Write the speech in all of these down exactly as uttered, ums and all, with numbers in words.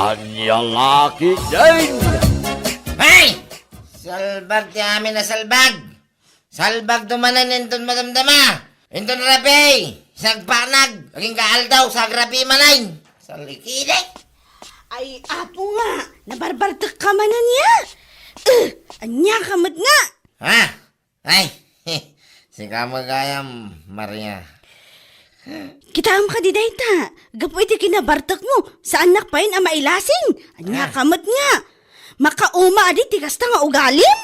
Ania la ketdin? Ay! Salbag ti amin a salbag! Salbagto manen inton madamdama! Inton rabii! Sagpanag! Agingga aldaw, sagrabii manen! Salikide! Ay, apo nga! Nabarbartekka manen ya! Eh, ania ka met nga? Ha? Ay, sika met gayam, Maria. Kitaem kadi dayta, gapu iti kinabartekmo, saannak pay a mailasing. Ania Ah. ka met nga? Makauma adi ti kasta nga ugalim?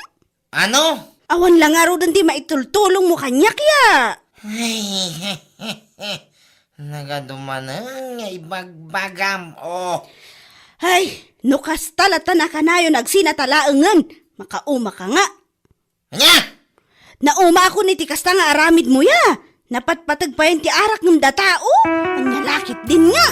Ano? Awan la ngaruden ti maitultulongmo kaniak ya. Ay, nagadu manen nga ibagbagam, oh. Ay, no kasta latta nakanayon agsinatalaengen, makauma ka nga. Ania? Naumakon iti kasta nga aramidmo ya. Napatpateg payen ti arak ngem datao. Ania la ketdin nga?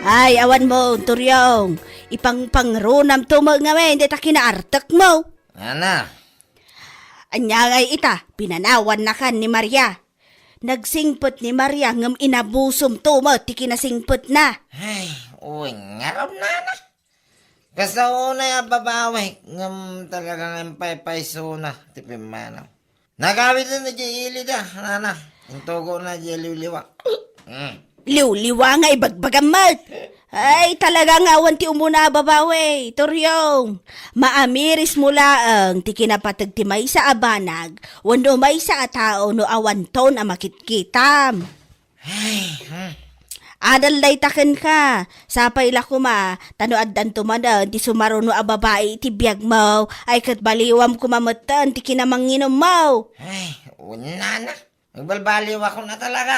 Ay, awan mo, Turyong. Ipangpangrunamto met ngamin dayta kinaartekmo. Ana? Ania ngay ita, pinanawannakan ni Maria. Nagsingpet ni Maria ngem inabusomto met ti kinasingpetna. Ay, uy, ngarud, nana. Kasta unay a babawi, ngem talaga nga impaypaysona ti pimmanaw. Nagawiden idiay ilida, nana. Intugona idiay liwliwa. Mm. Liwliwa nga ibagbagam met. Ay, talaga nga awan ti umuna a babawi, Turyong. Maamirismo laeng ti kinapateg ti maysa a banag wenno maysa a tao no awanton a makitkitam. Ay, hmm. Adal dayta kenka. Sapay la koma, ta no addanto manen ti sumaruno a babai iti biagmo, ay ket baliwam koma metten ti kinamanginommo. Ay, unana. Agbalbaliwakon a talaga.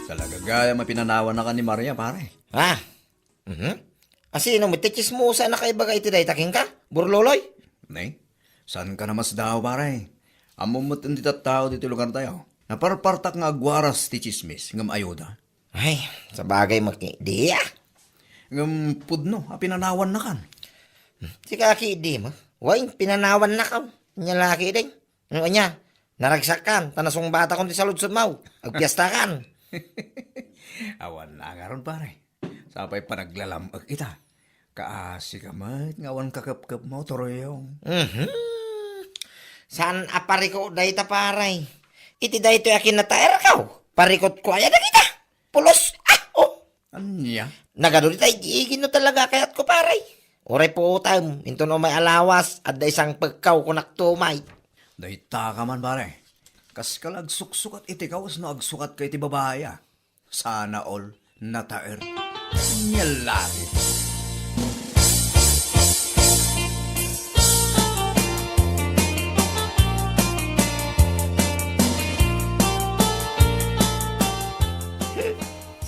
Talaga gayam a pinanawannakan ni Maria, pare. Ha? Mhm. Asino met ti tsismosa a nakaibaga iti dayta kenka, Burloloy? Ne? Saanka a masdaaw, pare. Ammom met ti tattao ditoy lugartayo. Naparpartak nga agwaras ti tsismis ngem ayuda. Ay, sabagay met ketdi, ah. Ngem pudno a pinanawannakan. Sika ketdi met. Wen, pinanawannakon. Ania la ketdin? Ano ania? Naragsakkan, ta nasungbatakon ti saludsodmo. Agpiestakan. Awan la ngarud, pare. Sapay panaglalam-ek ita. Kaasika met nga awan kakepkepmo, Turyong. Mhm. Saan a pariko dayta, pare? Iti daytoy a kinataerko, parikotko aya dagita? Pulos, ah, oh. Ania? Nagadu dita igigin no talaga kayatko, pare. Uray puotem, inton umay a lawas, adda isangpekko, kunakto met. Dayta ka man, pare. Kaska la agsuksukat iti kawes no agsukatka iti babai, a. Sana all nataer. Nia laeng.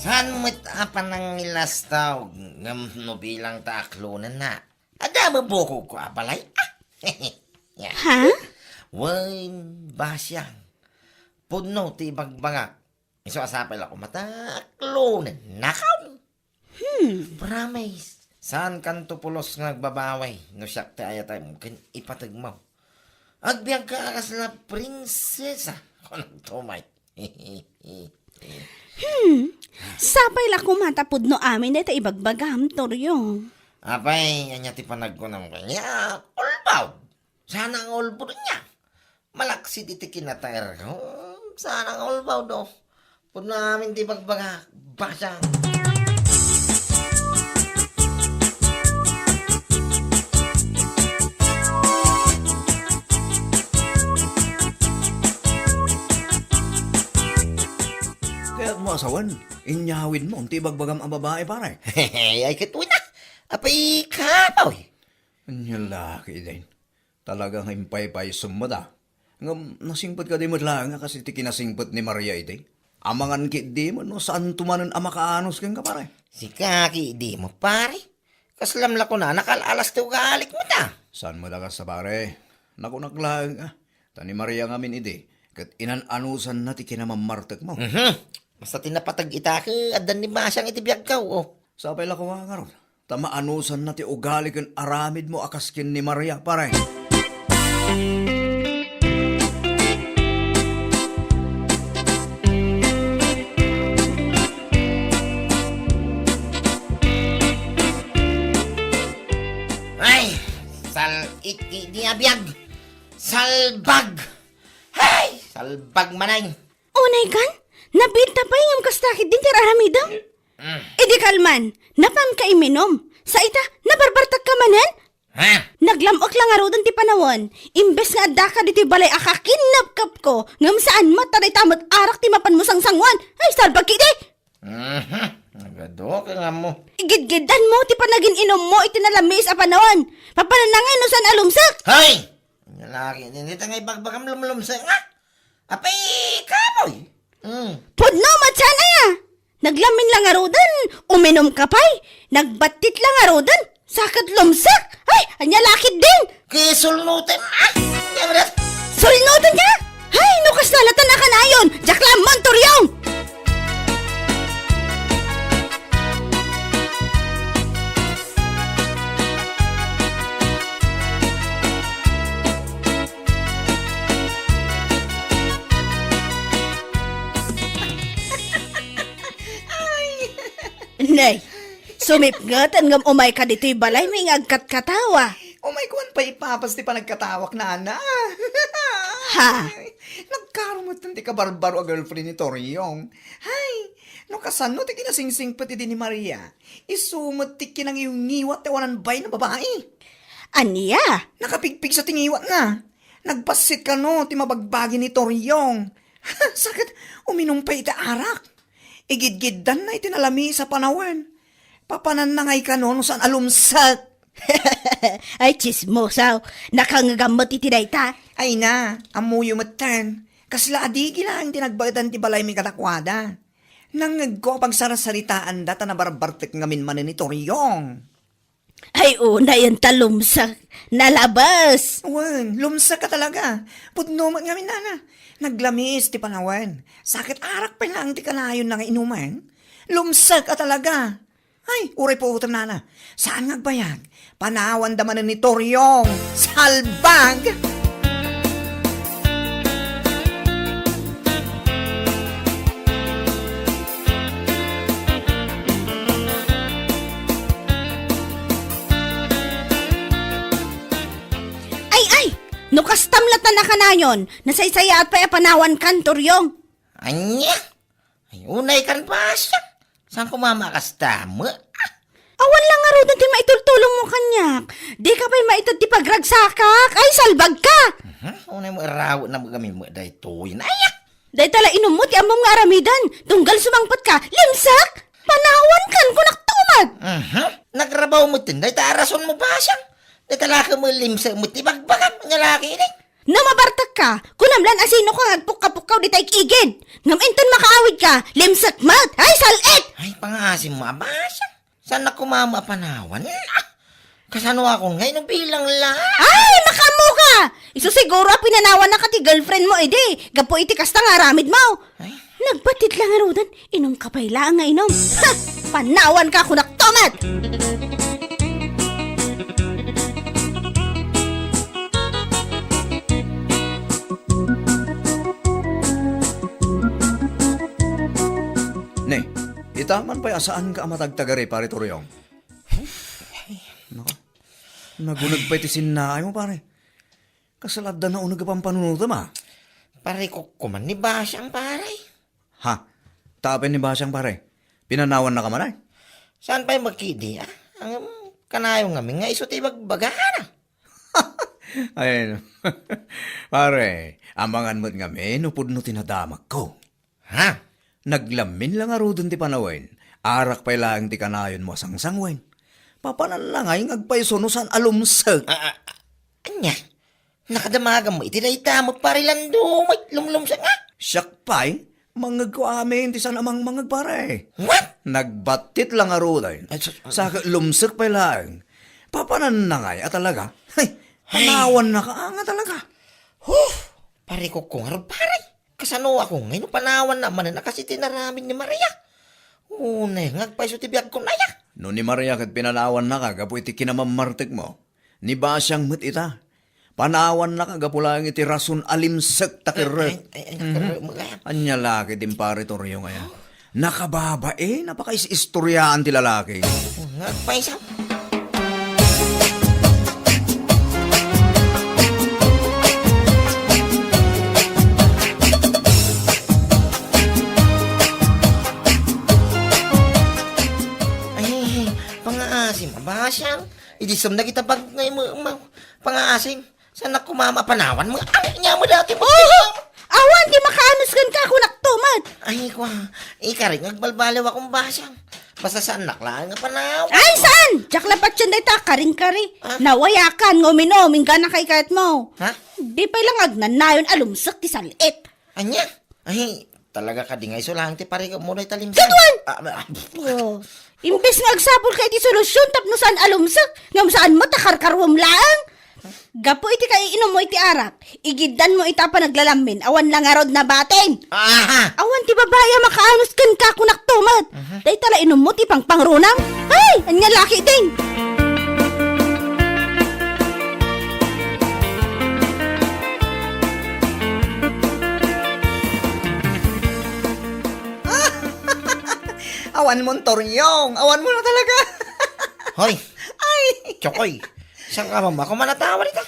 Saan met a panangilastaw ngem no bilang ta aklonenna? Adda met bukogko a balay. Ha? Wen, basiang. Pudno ti ibagbagak. Isu a sapay la koma ta aklonennakon. Hmm. Promise. Saankanto pulos nga agbabawi no siak ti ayatem ken ipategmo. Agbiagka a kasla prinsesa, kunakto met. Hmm. Sapay la koma ta pudno amin dayta ibagbagam, Turyong. Apay, ania ti panagkunam kaniak? Ulbaw. Sana nga ulbod ania. Malaksid iti kinataerko. Sana nga ulbaw do. Pudno amin ti bagbagak. Basiang. Kayatmo a sawen, inyawidmo ti ibagbagam a babai, pare. Ay, ket wen a. Apay, kapoy. Ania la ketdin. Talaga nga impaypaysom met a. Ngem nasingpet kadi met laeng a kas iti kinasingpet ni Maria idi? Amangan ketdi met no saanto manen a makaanus kenka, pare. Sika ketdi met, pare. Kaslam la kunana, kal-alas ti ugalik met a. Saan met a kasta, pare? Nakunak laeng a. Ta ni Maria ngamin idi, ket inan-anusanna ti kinamammartekmo. Mhm. Basta ti napateg ita, eh, addan ni Basiang iti biagko, oh. Sapay la koma ngarud, ta maanusanna ti ugali ken aramidmo a kas ken ni Maria, pare. Ay, sal-, iti, di abiyag. Salbag. Ay, salbag manay. Unay kan? Nabiit ta pay ngem kasta ketdin ti ar-aramidem? Mm. Idi kalman, napanka iminum. Sa ita, nabarbartekka manen? Ha? Naglam-ek la ngaruden ti panawen. Imbes nga addaka ditoy balay a kakinnapkapko, ngem saan met ta dayta met arak ti mapanmo sangsangoan. Ay, salbag ketdi! Mhm. Nagadu ka nga mo. Igidgidanmo ti panagin-inummo iti nalamiis a panawen. Papananna ngay no saan a lumsek? Hay! Lalaki, dita nga ibagbagam lumlumsek, ah? Apay, kamoy! Mm. Pudno met saan aya? Naglamin la ngaruden, uminumka pay. Nagbattit la ngaruden, sa ket lumsek. Ay, ania la ketdin? Kisulnutem, ah! Ania met? Sulnutenka? Ay, no kasta la ta nakanayon, diak la ammo, Toriong! Ay! Nay, sumipngeten ngem umayka ditoy balaymi nga agkatkatawa. Umayko man pay ipapas ti panagkatawak, nana. Ha? Ay, nagkarumetten ti kabarbaro a girlfriend ni Toriong. Hay, no kasano ti kinasingsingpet idi ni Maria, isu met ti kinangiwngiwat ti awanan bain a babai. Ania? Nakapigpigsa ti ngiwatna. Nagbassit kano ti mabagbagi ni Toriong. Sa ket, uminum pay iti arak. Igidgiddanna iti nalamiis a panawen. Papananna ngay kano no saan a lumsek. Ay, tsismosaw. Nakangngegam met iti dayta. Ay na, ammoyo metten. Kasla adigi laeng ti nagbaetan ti balaymi kadakuada. Nangngegko a pagsarsaritaanda ta nabarbartek ngamin manen ni Toriong. Ay, unayen ta lumsek. Nalabes. Wen, lumsek a talaga. Pudno met ngamin, nana. Naglamiis ti panawen. Sa ket arak pay laeng ti kanayonna nga inumen. Lumsek a talaga. Ay, uray puotem, nana. Saan nga agbayag? Panawanda manen ni Toriong. Salbag! Ay, ay! No kastam la ta nakanayon, nasaysayaat pay a panawankan, Toriong. Ania? Ay, unay kan Basiang. Saan ko mama kasta mo? Ah! Awan la ngaruden ti maitultulongmo kaniak. Dika pay maited ti pagragsakak. Ay, salbagka! Mhm. Unay mo iraw na mo kami mo daytoy. Ay, ah! Dayta la inummo ti ammom nga aramiden. Tunggal sumangpetka, limsek! Panawankan, kunak tumet! Mhm. Nagrabaw mo tin. Dayta a rason mo, Basiang. Dayta la ka mo limsek mo ti bagbagam. Nga laki ini. No mabartekka, kunam lan a sinoka nga agpukka-pukkaw dita igid. Ngem inton makaawidka, limsek met. Ay, sal-it! Ay, pangasim mo, Basiang. Saan na kumama a panawan? Ah! Kasano akon nga inubilang la? Ay, makaammoka! Isu siguro a pinanawannaka ti girlfriend mo idi, gapu iti kasta nga aramidmo. Ay. Nagbattit la ngaruden, inumka pay laeng nga inum. Ha! Panawanka, kunak tumet! Ne, itaman pay a saanka a matagtagari, Pare Toriong. Naka, naguneg pay ti sinnaay mo, pare. Kasla adda nauneg a pampanunotem, a? Pare, kukkuman ni Basiang, pare. Ha? Tapin ni Basiang, pare. Pinanawannaka man, ay? Saan pay makidi, a? Ang kanayon ngamin nga isu ti ibagbagana. Ay, pare, amangan met ngamin no pudno ti nadamagko. Ha? Naglamin la ngaruden ti panawen, arak pay laeng ti kanayonmo a sangsangwen. Papananna ngay nga agpayso no saan a lumsek. A, a, a, ania? Nakadamagam mo iti dayta met, pare Lando, met lumlumsek nga? Siak pay, mangngegko amin ti saan a mangmangeg, pare. What? Nagbattit la ngaruden. Ay, sus, ah. Sa ket lumsek pay laeng. Papananna ngay a talaga? Hay, ay, panawannaka nga talaga. Huh! Parikutko ngarud, pare. Kasanoak ngay no panawanna manen a kas iti inaramid ni Maria? Unay nga agpayso ti biagkon aya. No ni Maria ket pinanawannaka gapu iti kinamammartekmo, ni Basiang met ita. Panawannaka gapu laeng iti rason a limsek ta kerrek. Ay, ay, ay, mhm, kerrek mo kaya. Ania la ketdin, pare Toriong aya. Nakababain a pakaistoriaan ti lalaki. Nga agpayso. Ay, pangaasim a Basiang. Idi sumnag ita bag-, ngay mo, ma-, pangaasim. Saan ako mamapanawan mo? Ay, nya mo dati mo. Oh! Awan ti makaanus kenka, kunak tumet. Ay, kwa. Ikarik nga agbalbaliw akong Basiang. Basta saannak laeng nga panawan. Ay, saan? Diak la patien dayta a karing-kari. Ah? Nawayakan nga uminom, inggana kay kayat mo. Ha? Di pay lang agnanayon a lumsek ti sal-it. Ania? Ay, talaga kadi nga iso laeng ti parikutmo dayta limsek. Kaduan! Ah, ah, Oh. Imbes nga agsapulka iti solusyon tapno saan a lumsek, ngem saan met a karkaruem laeng. Gapu iti kaiinummo iti arak, igiddanmo ita a panaglalamin, awan la ngarud nabatin. Aha! Awan ti babai a makaanus kenka, kunak tumet. Aha. Dayta la inummo ti pangpangrunam. Ay, ania la ketdin. Awan mo, Toriong. Awan mo na talaga. Hoy. Ay. Tsokoy. Saan ka mama? Kung manatawa dita.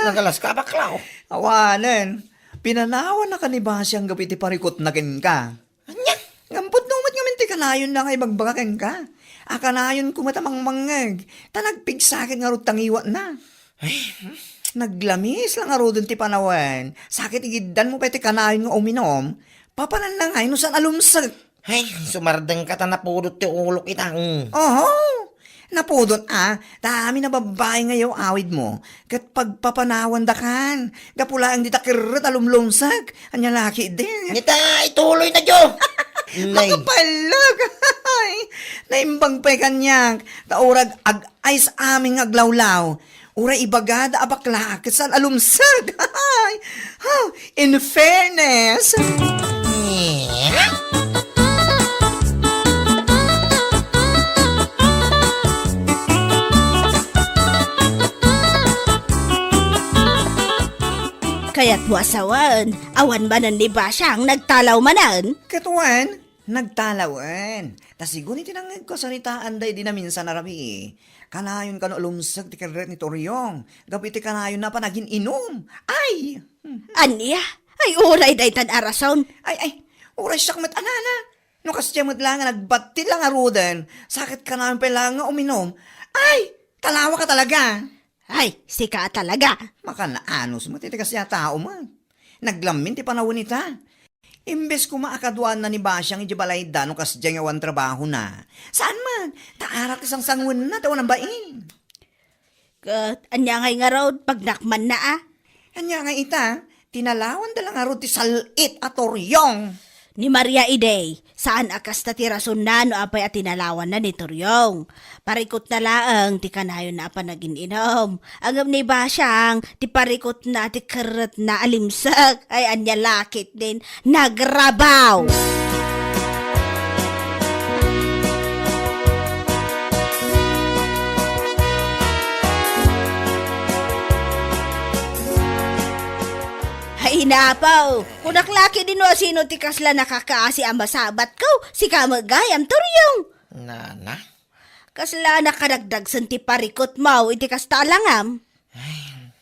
Nagalas ka, bakla, oh. Awanen. Pinanawannaka ni Basiang gapu iti parikutna kenka. Ania? Ngem pudno met ngamin ti kanayonna nga ibagbaga kenka. A kanayonko met a mangmangngeg, ta nagpigsa ket ngarud ta ngiwatna. Ay, hmm. Naglamis la ngaruden ti panawen, sa ket igiddanmo pay ti kanayon nga uminom, papananna ngay no saan a lumsek. Ay, sumardengka ta napudot ti ulok ita, mm. Oho, napudot a, ta amin a babbai nga yaw-awidmo, ket pagpapanawandakan, gapu laeng dita kerrek a lumlumsek, ania la ketdin. Nita, ituloy na, Jo. Nay. Makapallag. Ay, naimbag pay kaniak, ta urag ag-, Ay, sa amin nga aglawlaw, uray ibagada a bakla, ket saan a lumsek. Ha, in fairness. Kayatmo a sawen, awan manen ni Basiang nagtalaw manen? Ket wen, nagtalawen. Ta sigun iti nangngegko a saritaanda idi naminsan a rabii, kanayon kano a lumsek ti kerrek ni Toriong, gapu iti kanayonna a panagin-inum. Ay! Ania? Ay, uray daytan a rason. Ay, ay, uray siak met a nana. No kasdiay met laeng a nagbattit la ngaruden, sa ket kanayon pay laeng nga uminum. Ay, talawaka talaga. Ay, sika talaga. Makan-anus met iti kasdiay a tao met. Naglamin ti panawen ita. Imbes koma a kaduaanna ni Basiang idiay balayda no kasdiay nga awan trabahona. Saan met, ta arak ti sangsanguenna ti awan a bain. Ket ania ngay ngarud, pagnakmanna a? Ania ngay ita, tinalawanda la ngarud ti sal-it a Toriong. Ni Maria idi, saan a kasta ti rasonna no apay a tinalawanna ni Toriong. Parikutna laeng ti kanayonna a panagin-inum. Ngem ni Basiang, ti parikutna, ti kerretna a limsek. Ay, ania la ketdin, nagrabaw! Ay, napaw! Kunak la ketdin no asino ti kasla nakakaasi a masabatko, sika met gayam, Toriong. Nana? Kasla nakadagdagsen ti parikutmo iti kasta a langam? Ay,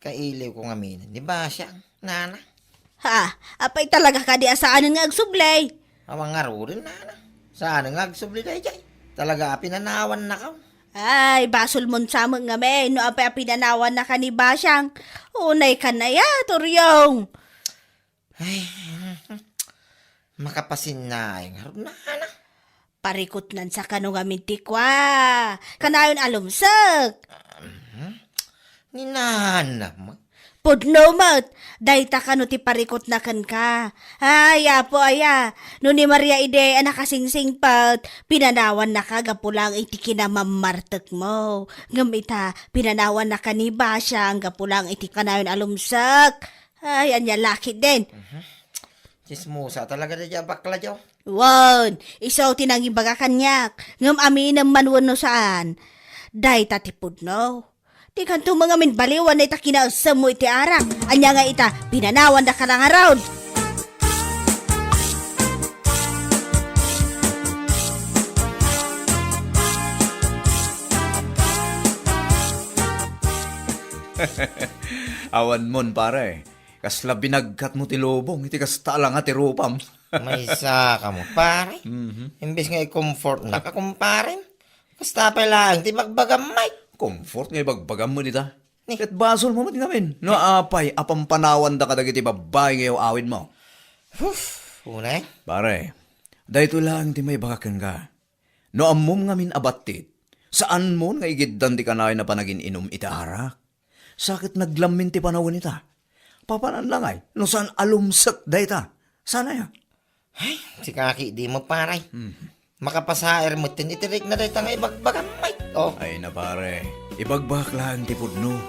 kailiwko ngamin ni Basiang, nana. Ha, apay talaga kadi a saanen nga agsubli? Awan ngaruden, nana. Saanen nga agsubli daydiay? Talaga a pinanawannaka. Ay, basolmon sa met ngamin no apay a pinanawannaka ni Basiang. Unay ka na ya, Toriong. Ay, makapasinnaay ngarud, nana. Parikutnan sa kano ngamin ti kua. Kanayon a lumsek. Mhm. Ni nana met. Pudno met, dayta kano ti parikutna kenka. Ay, Apo aya, no ni Maria idi a nakasingsingpet, pinanawannaka gapu lang iti kinamammartekmo. Ngem ita, pinanawannaka ni Basiang gapu lang iti kanayon a lumsek. Ay, ania la ketdin. Tsismosa talaga daydiay a bakla, Jo. Wen, isu ti nangibaga kaniak. Ngem aminem man wenno saan, dayta ti pudno. Dikanto met ngamin baliwan dayta kinaessem mo iti arak. Ania nga ita, pinanawandaka la ngarud. Awan mon, pare. Kasla binagkat mo ti lubong, iti kasta la nga ti rupam. Maysa ka mo, pare. Mhm. Imbes nga i-comfort na ka, kumpare. Kasta pay laeng ti bagbagam, Mike. Comfort nga ibagbagam mo dita. Ni? Ket basol mo met ngamin. No apay a pampanawanda kadagiti babbai nga iyaw-awid mo. Huf, unay. Pare, daytoy laeng ti maibagak kenka. No ammom ngamin a battit, saan mon nga igiddan ti kanayon a panagin-inum iti arak. Sa ket naglammin ti panawen ita. Papanan la ngay, no saan a lumsek dayta. Saan aya? Ay, sika ketdi mo, pare. Hmm. Makapasair met ti itirik na dayta nga ibagbagam, Mike. Oh. Ay na, pare, ibagbagak laeng ti pudno.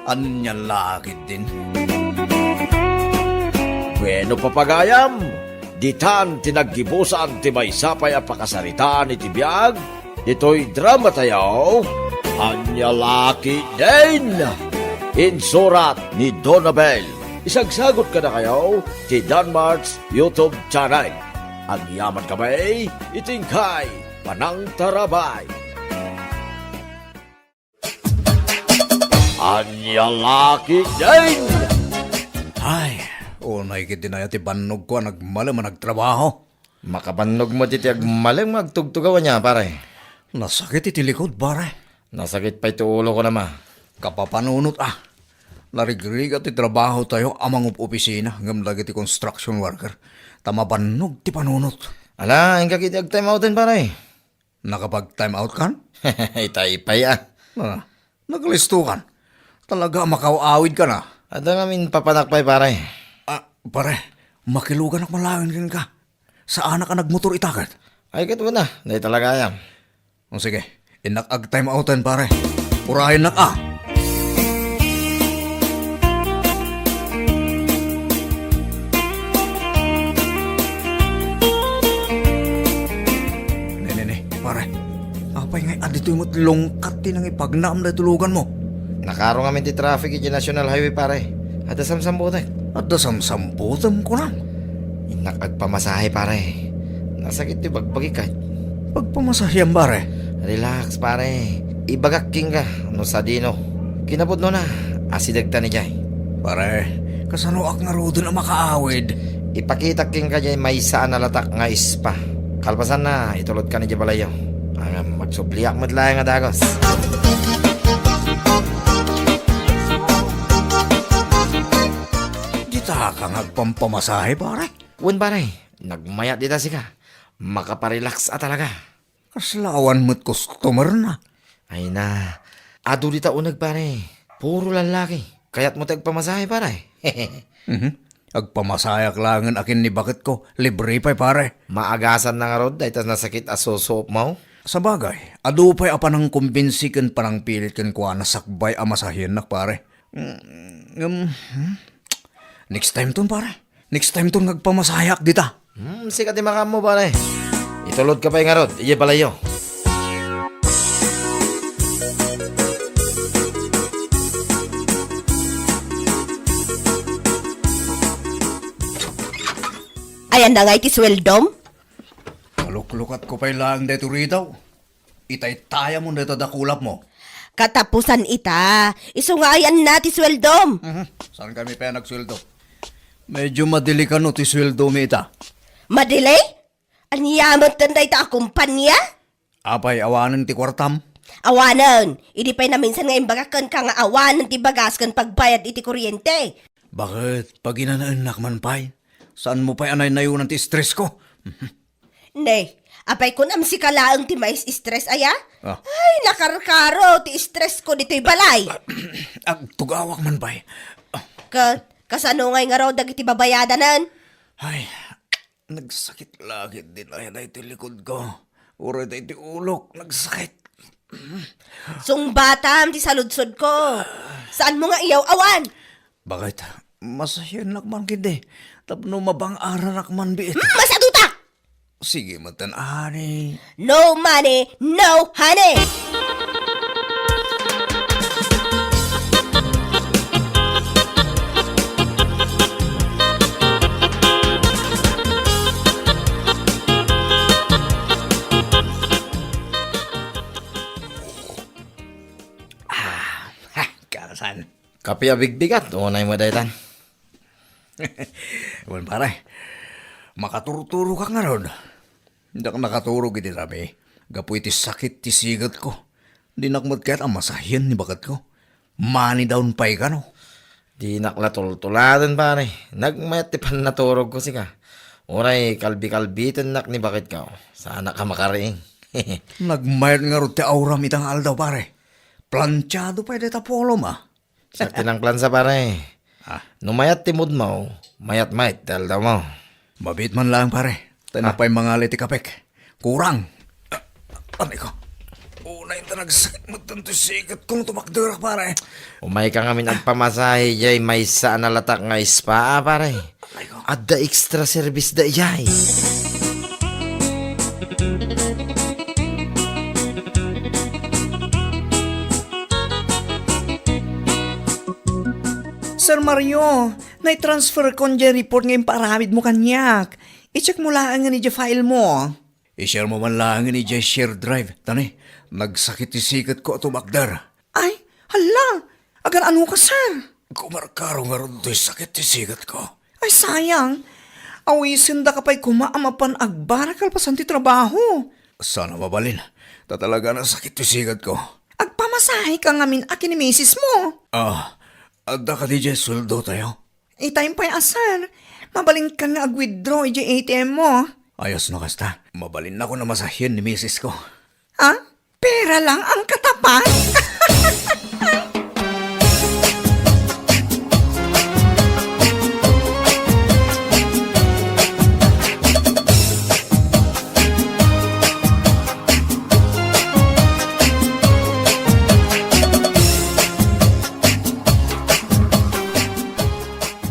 Ania la ketdin? Bueno, papagayam, ditan ti naggibusan ti maysa pay a pakasaritaan iti biag ditoy drama tayo, Ania la ketdin? Insurat ni Donabel. Isagsagot kadakayo ti Danmart's YouTube channel. Agyaman kami iti inkay panangtarabay. Ania la ketdin? Ay, unay ketdin aya ti bannogko a nagmalem a nagtrabaho. Makabannog met iti agmalem nga agtugtugaw ania, pare? Nasakit iti likod, pare. Nasakit pay ti ulok, kunam a. Kapapanunot a. Narigrigat ti trabaho tayo a mangup-opisina ngem dagiti construction worker. Ta mabannog ti panunot. Ala, inka ketdi ag-time outen, pare. Nakapag-time out kan? Itay pay a. Ah, naglisto kan. Talaga a makaw-awid kan a. Adda ngamin papanak pay, pare. Ah, pare, makiluganak man laeng kenka. Saanak a nagmotor ita ket? Ay, ket wen a, dayta la gayam. O sige, innak ag-time outan, pare. Urayennak a. Ne, ne, ne, pare. Apay ngay a ditoy met lungkat ti nangipagnaam daytoy luganmo? Nakaro ngamin ti traffic iti National Highway, pare. Adda samsambutek. Adda samsambutem, kunam? Innak agpamasahe, pare. Nasakit ti bagbagik, ay. Pagpamasaheam, pare? Relax, pare. Ibagak kenka no sadino. Kinapudnona, asidegtan idiay. Pare, kasanoak ngaruden a makaawid? Ipakitak kenka diay maysa a nalatak nga spa. Kalpasanna, itulodkan idiay balayyo. Ngem agsubliak met laeng a dagos. Dita ka nga agpampamasahe, pare? Wen, pare. Nagmayat dita sika. Makaparelax a talaga. Kasla awan met customer na. Ay na, adu dita uneg, pare. Puro lallaki. Kayatmo ti agpamasahe, pare? Mhm. Agpamasaheak laengen a ken ni baketko, libre pay, pare. Maagasan na ngarud dayta nasakit a susuopmo? Sabagay, adu pay a panangkumbinsi ken panangpilit kenkuana sakbay a masahiennak, pare. Mm, um, hmm? Next time ton, pare. Next time ton nga agpamasaheak dita. Hmm, sika ti makaammo, pare. Itulodka pay ngarud idiay balayyo. Ayan na ngay ti sueldom? Maluklukatko pay laeng daytoy ritaw. Itaytayamon dayta dakulapmo. Katapusan ita. Isu nga ayan na ti sueldom. Mhm. Saan kami pay nagsueldo? Medyo madili kano ti sueldomi ita. Madili? Ania met dayta a kumpania? Apay, awanen ti kuartam? Awanen. Idi pay naminsan nga imbagak kenka nga awanen ti bagas ken pagbayad iti kuryente. Bakit? Paginanaennak man pay. Saanmo pay a naynayonan ti stress ko? Ne, apay kunam sika laeng ti mais-stress aya? Ah. Ay, nakarkaro ti stress ko ditoy balay. Agtugawak man pay. Ket, kasano ngay ngarud dagiti babayadanen? Ay, nagsakit la ketdin aya daytoy likod ko. Uray daytoy ulok, nagsakit. Sungbatam ti saludsod ko. Saan mo nga iyaw-awan? Bakit? Masahiennak man ketdi tapno mabang-aranak man biit. Hmm, masadutak! Sige metten, honey. No money, no honey! Ah, ha, karasan. Kape a bigbigat, unay mo daytan. Wen, pare, makaturturogak ngarud. Diak nakaturog iti rabii gapu iti sakit ti sigetko. Dinak met kayat a masahien ni baketko. Money down pay kano. Dinak la tultuladen, pare. Nagmayat ti pannaturogko sika. Uray kalbikalbitennak ni baketko. Saanak a makariing. Nagmayat ngarud ti auram ita nga aldaw, pare. Planchado pay dayta polo, ma. Siak ti nangplansa, pare. Ah. No mayat ti mood mo, mayat met ti aldaw mo. Mabiit man laeng, pare. Ta Ah. Napay mangali ti kapek. Kurang. Ah, anay ko. Unay ta nagsakit met ti sigetkong tumakderak, pare. Umay ka ngamin agpamasahe jay maysa a nalatak nga spa, pare. Ay, ko. Adda extra service da ijay. Sir Mario, naitransferkon jay report nga impaaramidmo kaniak. I-check mo laengen ijay file mo. I-share mo man laengen ijay share drive. Tani, nagsakit ti sigetko a tumakder. Ay, hala! Agan-ano ka, sir? Kumarkaro ngarud toy sakit ti sigetko. Ay, sayang. Awisendaka pay koma a mapan agbara kalpasan ti trabaho. Sana mabalin. Ta talaga nasakit ti sigetko. Agpamasahe ka ngamin a ken ni misis mo. Ah, adda kadi jay sueldo tayo? Itay pay a, sir. Mabalinka nga ag-withdraw ijay A T M mo. Ayos no kasta. Mabalinnakon a masahien ni misis ko. Ha? Pera lang ang katapat?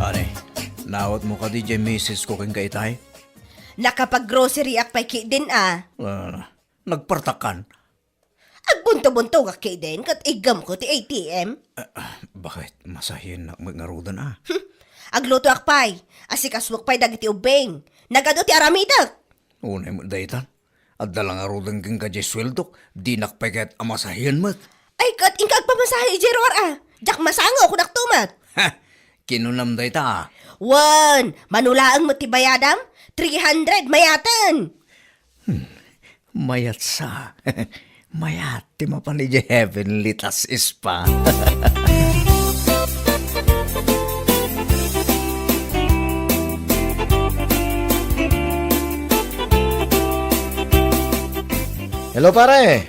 Ani, nawat mo kadi jay misis ko ken ka itay? Nakapag-groceryak pay ketdin a. Ah, nagpartakkan. Agbunto-buntogak ketdin ket iggemko ti A T M. Ah, ah, bakit? Masahiennak met ngaruden a. Hmm. Aglutoak pay. Asikasuek pay dagiti ubbing. Nagadu ti aramidek. Unay met daytan. Adda la ngaruden kenka jay sueldok. Dinak pay kayat a masahien met. Ay, ket inka agpamasahe idiay ruar a. Diak masango, kunak to met. Ha! Kinunam dayta a. Wen, mano laeng met ti bayadam? Three hundred, mayaten. Hmm. Mayat sa. Mayat ti mapan idiay Heavenly Touch Spa. Hello, pare.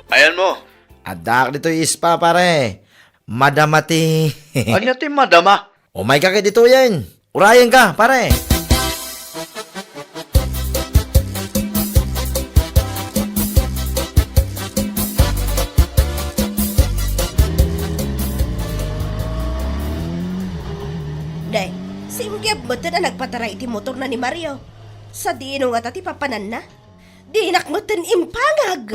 Ayan mo. Addaak ditoy spa, pare. Madama ti Ania ti madama? Umayka ket ditoyen. Urayenka, pare. Nay, simgeb metten a nagpataray iti motorna ni Mario. Sadino ngata ti papananna? Dinak metten impangag!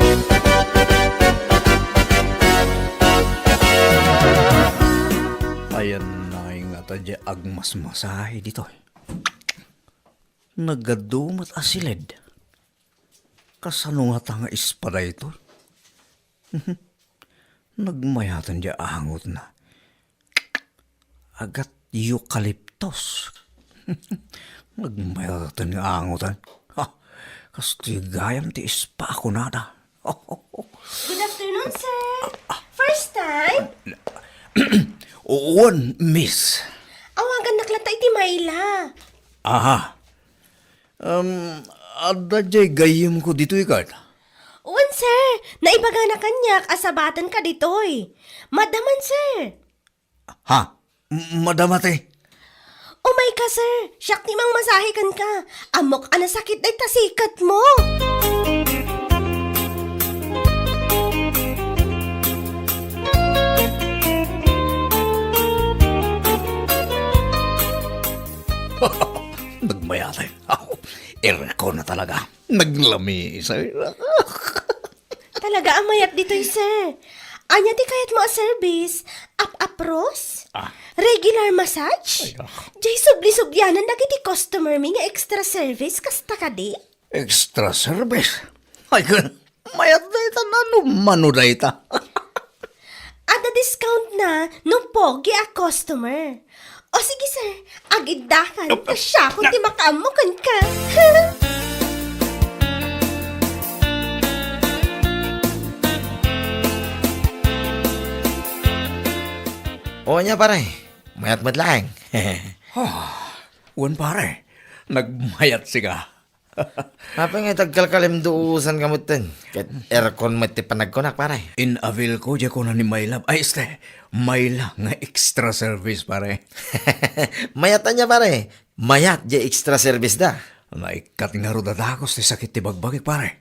Ayan na nga ta diay agmasmasahe ditoy. Nagadu met a siled. Kasano ngata nga spa daytoy? Nagmayaten diay angotna. Agat eucalyptus. Nagmayaten nga angotan. Ha, kastoy gayam ti spa kunada. Good afternoon, sir. First time? Wen, miss. Awagannak latta iti Myla. Aha. Um, adda diay gayyemko ditoy ket? Wen, sir. Naibagana kaniak a sabatenka ditoy. Madama, sir. Ha? M-, madama ti? Umayka, sir. Siak ti mangmasahe kenka. Ammok a nasakit dayta siketmo. Nagmayat, eh. Aw, aircon na talaga. Naglami, sir. Talaga a mayat ditoy, sir. Ania ti kayatmo a service? Ap-apros? Ah. Regular massage? Ay, ah. Jay, subli-sublianan dagiti customer mi nga extra service, kasta kadi? Extra service? Ay, kun-, mayat dayta, nano mano dayta? Adda discount na no pogi a customer. O sige, sir, agiddakan, ta siakon ti makaammo kenka. O, ania, pare? Mayat met laeng. Ah, wen, pare. Nagmayat sika. Apay nga agkalkalimduosanka metten? Ket aircon met ti panagkunak, pare. In-avail ko, diay kuna ni My Love. Ay, este, Myla nga extra service, pare. Mayat ania, pare? Mayat diay extra service da. Naikkat ngarud a dagus ti sakit ti bagbagik, pare.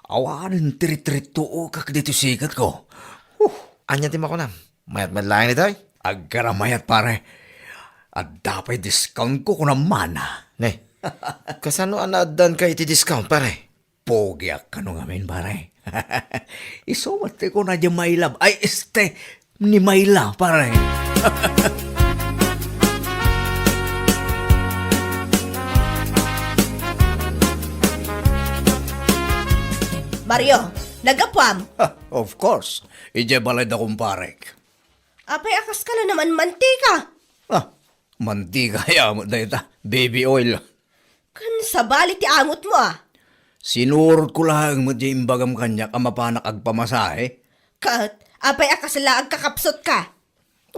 Awanen ti ritrittuokak ditoy siketko. Huh. Ania ti makunam? Mayat met laeng ditoy? Aggara mayat, pare. Adda pay discountko, kunam man. Ne, kasano a naaddanka iti discount, pare? Pogiak kano ngamin, pare. Isu met ti kuna diay My Love. Ay, este, ni Myla, pare. Mario, naggapuam? Ha, of course. Idiay balay da kumparek. Apay a kaska la naman mantika? Ah, mantika aya met dayta, baby oil. Ken sabali ti angotmo, a? Sinurotko laeng met diay imbagam kaniak a mapanak agpamasahe. Ket apay a kasla agkakapsutka?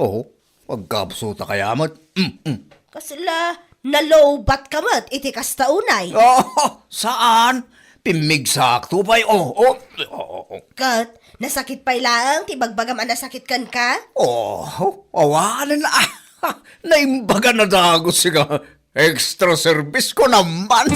Oo, agkapsutak aya met. Mm, mm. Kasla nalowbatka met iti kasta unay? Oh, saan? Pimmigsakto pay. Oh, oh, oh, oh. Ket nasakit pay laeng ti bagbagam a nasakit kenka? Oh, awanen a. Naimbagan a dagus, sika. Extra service ko naman.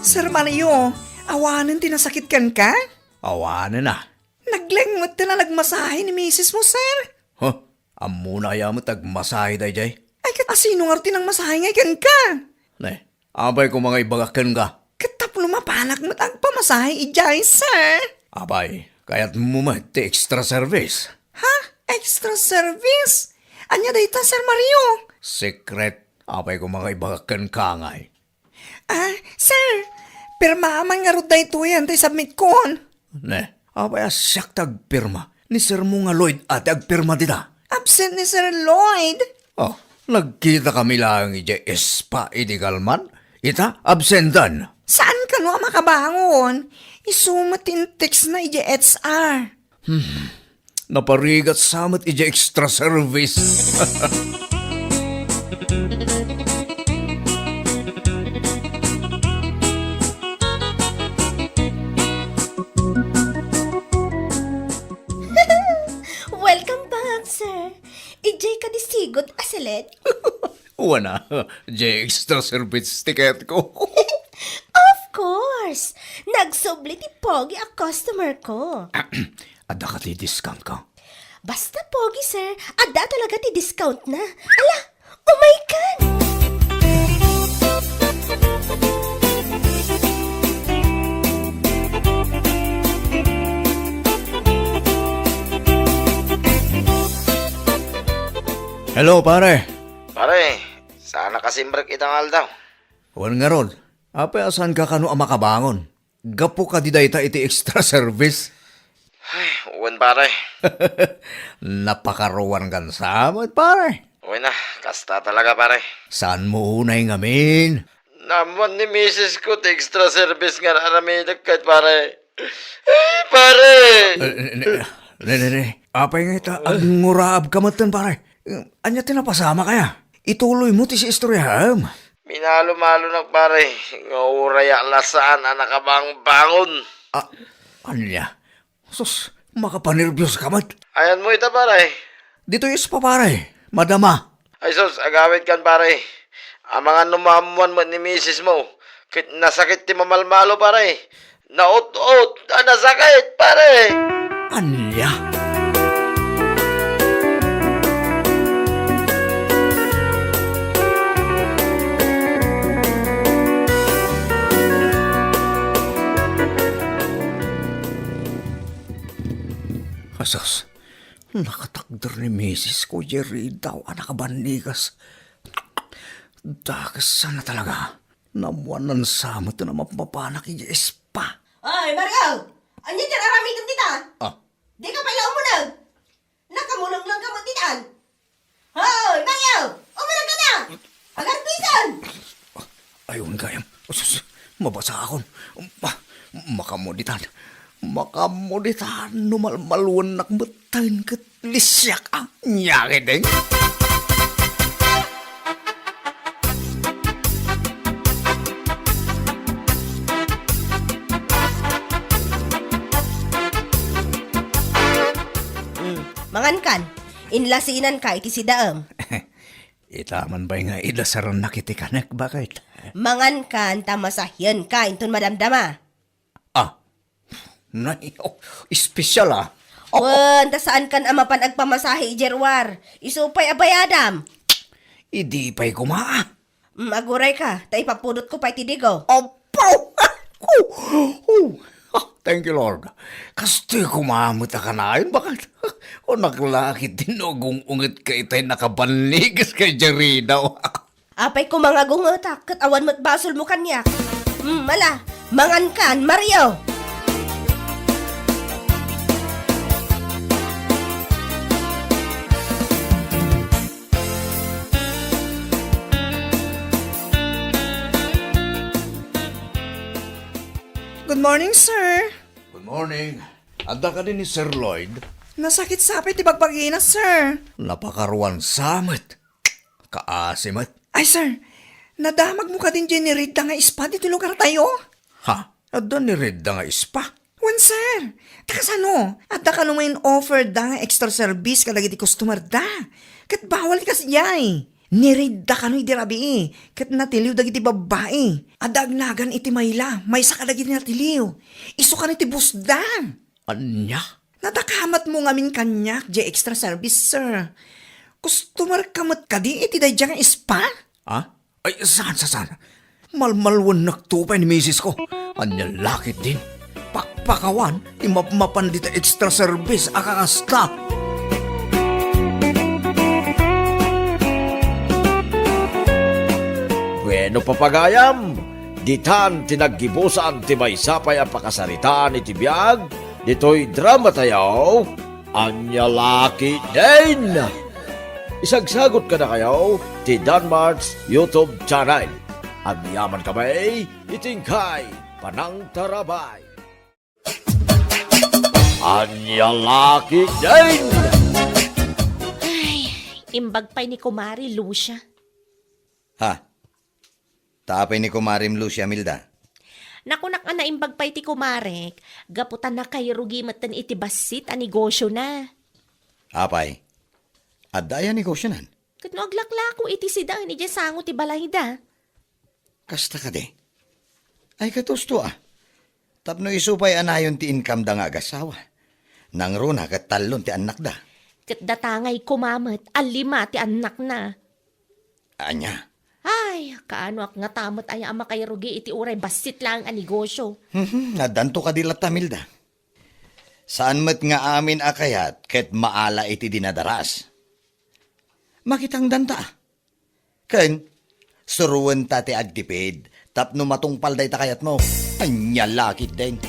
Sir Mario, awanen ti nasakit kenka? Awanen a. Naglengngod ta nalagmasahe ni misis mo, sir. Huh? Ammona aya met agmasahe daydiay? Ay, ket asino ngarud ti nangmasahe ngay kenka? Ne, apay koma nga ibagak kenka? Ket tapno mapanak met agpamasahe idiay, sir. Apay, kayatmo met ti extra service? Ha? Extra service? Ania dayta, Sir Mario? Secret. Apay koma nga ibagak kenka ngay? Ah, sir, pirmaam man ngarud daytoyen ti submitkon. Ne, apay a siak ti agpirma? Ni Sir mo nga Lloyd a ti agpirma dita. Absent ni Sir Lloyd. Oh, nagkitakami laeng idiay spa idi kalman. Ita, absentan. Saan kano a makabangon? Isu met ti in-textna idiay H R. Hmm. Naparigat sa met idiay extra service. Welcome back, sir. Idiay kadi sigud a siled? Wen a, diay extra service ticket ko. Of course! Nagsubli ti pogi a customer ko. Adda kadi discount ka? Basta pogi, sir, adda talaga ti discount na. Ala, umay kan! Hello, pare. Pare, saan a kasimrek ita nga aldaw? Wen ngarud, apay a saanka kano a makabangon? Gapu kadi dayta iti extra service? Ay, wen, pare. Napakaruankan sa met, pare. Wen a, kasta talaga, pare. Saanmo unay ngamin? Naammuan ni misis ko ti extra service nga ar-aramidek ket, pare. Ay, pare! Eh, ne, ne, ne, ne, ne. Apay nga ita, agnguraabka metten, pare. Ania ti napasamak aya? Ituloymo ti istoryaem. Minalumalonak, pare, nga uray a la saan a nakabangbangon. Ah, ania? Sus, makapanerbios ka met. Ayanmo ita, pare? Ditoy spa, pare. Madama. Ay sus, agawidkan, pare. Amangan no maammuan met ni misis mo. Ket nasakit ti mamalmalo, pare. Naut-ot a nasakit, pare. Ania? Asus, nakatakder ni misis ko, Jerry daw a nakabannigas. Dakes sana talaga. Namuanan sa met a mapmapanak iti spa. Ay, Mario! Ania ti aramidem dita? Ah. Di ka pay la umuneg? Nakamulong lang ka met ditan. Hoy, Mario! Umuneg ka na! Agarpison! Ayun gayam. Sus, mabasa akon. Ma-, makammo ditan. Makammo ditan. No malmaluennak metten ket lisiak, ah. Nia ketdin. Mm, mangankan. Inlasinanka iti sidaem. Ita man pay nga idasarannak iti kanek, baket. Mangankan ta masahienka inton madamdama. Ah, nay, oh, espesyal, ah. Oh, wen, ta saankan a mapan agpamasahe idiay ruar. Isu pay a bayadam. Idi pay koma, ah. Mm, agurayka, ta ipapudotko pay ti digo. Apo! Oh, ah, thank you, Lord. Kastoy koma met a kanayon, baket. Kunak la ketdin no agung-ungetka itay nakabannigas idiay ridaw. Apay koma nga agungetak, ket awan met basolmo kaniak. Mm, ala, mangankan, Mario! Good morning, sir. Good morning. Adda kadi ni Sir Lloyd? Nasakit sa pay ti bagbagina, sir. Napakaruan sa met. Kaasi met. Ay, sir, nadamagmo kadin diay niredda nga spa ditoy lugartayo? Ha? Adda niredda nga spa? Wen, sir. Ta kasano, adda kano nga in-offer da nga extra service kadagiti customer da. Ket bawal ti kasdiay. Niredda kano idi rabii, ket natiliw dagiti babbai. Adda agnagan iti mayla, maysa kadagiti natiliw. Isu kano ti boss da. Ania? Nadakamatmo ngamin kaniak diay extra service, sir. Customer ka met kadi iti daydiay nga spa? Ah? Ay, saan, saan, saan? Malmaluennakto pay ni misis ko. Ania la ketdin? Pakpakawan ti mapmapan dita extra service a kakasta. Bueno, papagayam, ditan ti naggibusan ti maysa pay a pakasaritaan iti biag ditoy drama tayo, Ania la ketdin. Isagsagot kadakayo ti Danmart's YouTube channel. Agyaman kami iti inkay panangtarabay. Ania la ketdin. Ay, imbag pay ni Kumari Lucia. Ha? Ta apay ni Kumarem Lucia, Milda? Nakunak nga naimbag pay ti kumarek, gapu ta nakairugi metten iti bassit a negosyona. Apay? Adda aya negosyonan? Ket no aglaklako iti sidaen idiay sango ti balayda. Kasta kadi? Ay, katusto a. Tapno isu pay a nayon ti income da nga agasawa. Nangruna ket tallon ti annakda. Ket datangay koma met a lima ti annakna. Ania? Ay, kaanoak ngata met aya a makairugi iti uray bassit laeng a negosyo. Mhm, addanto kadi latta, Milda. Saan met nga amin a kayat ket maala iti dinadaras. Makitangdanta. Ken, suruenta ti agtipid tapno matungpal dayta kayatmo. Ania la ketdin.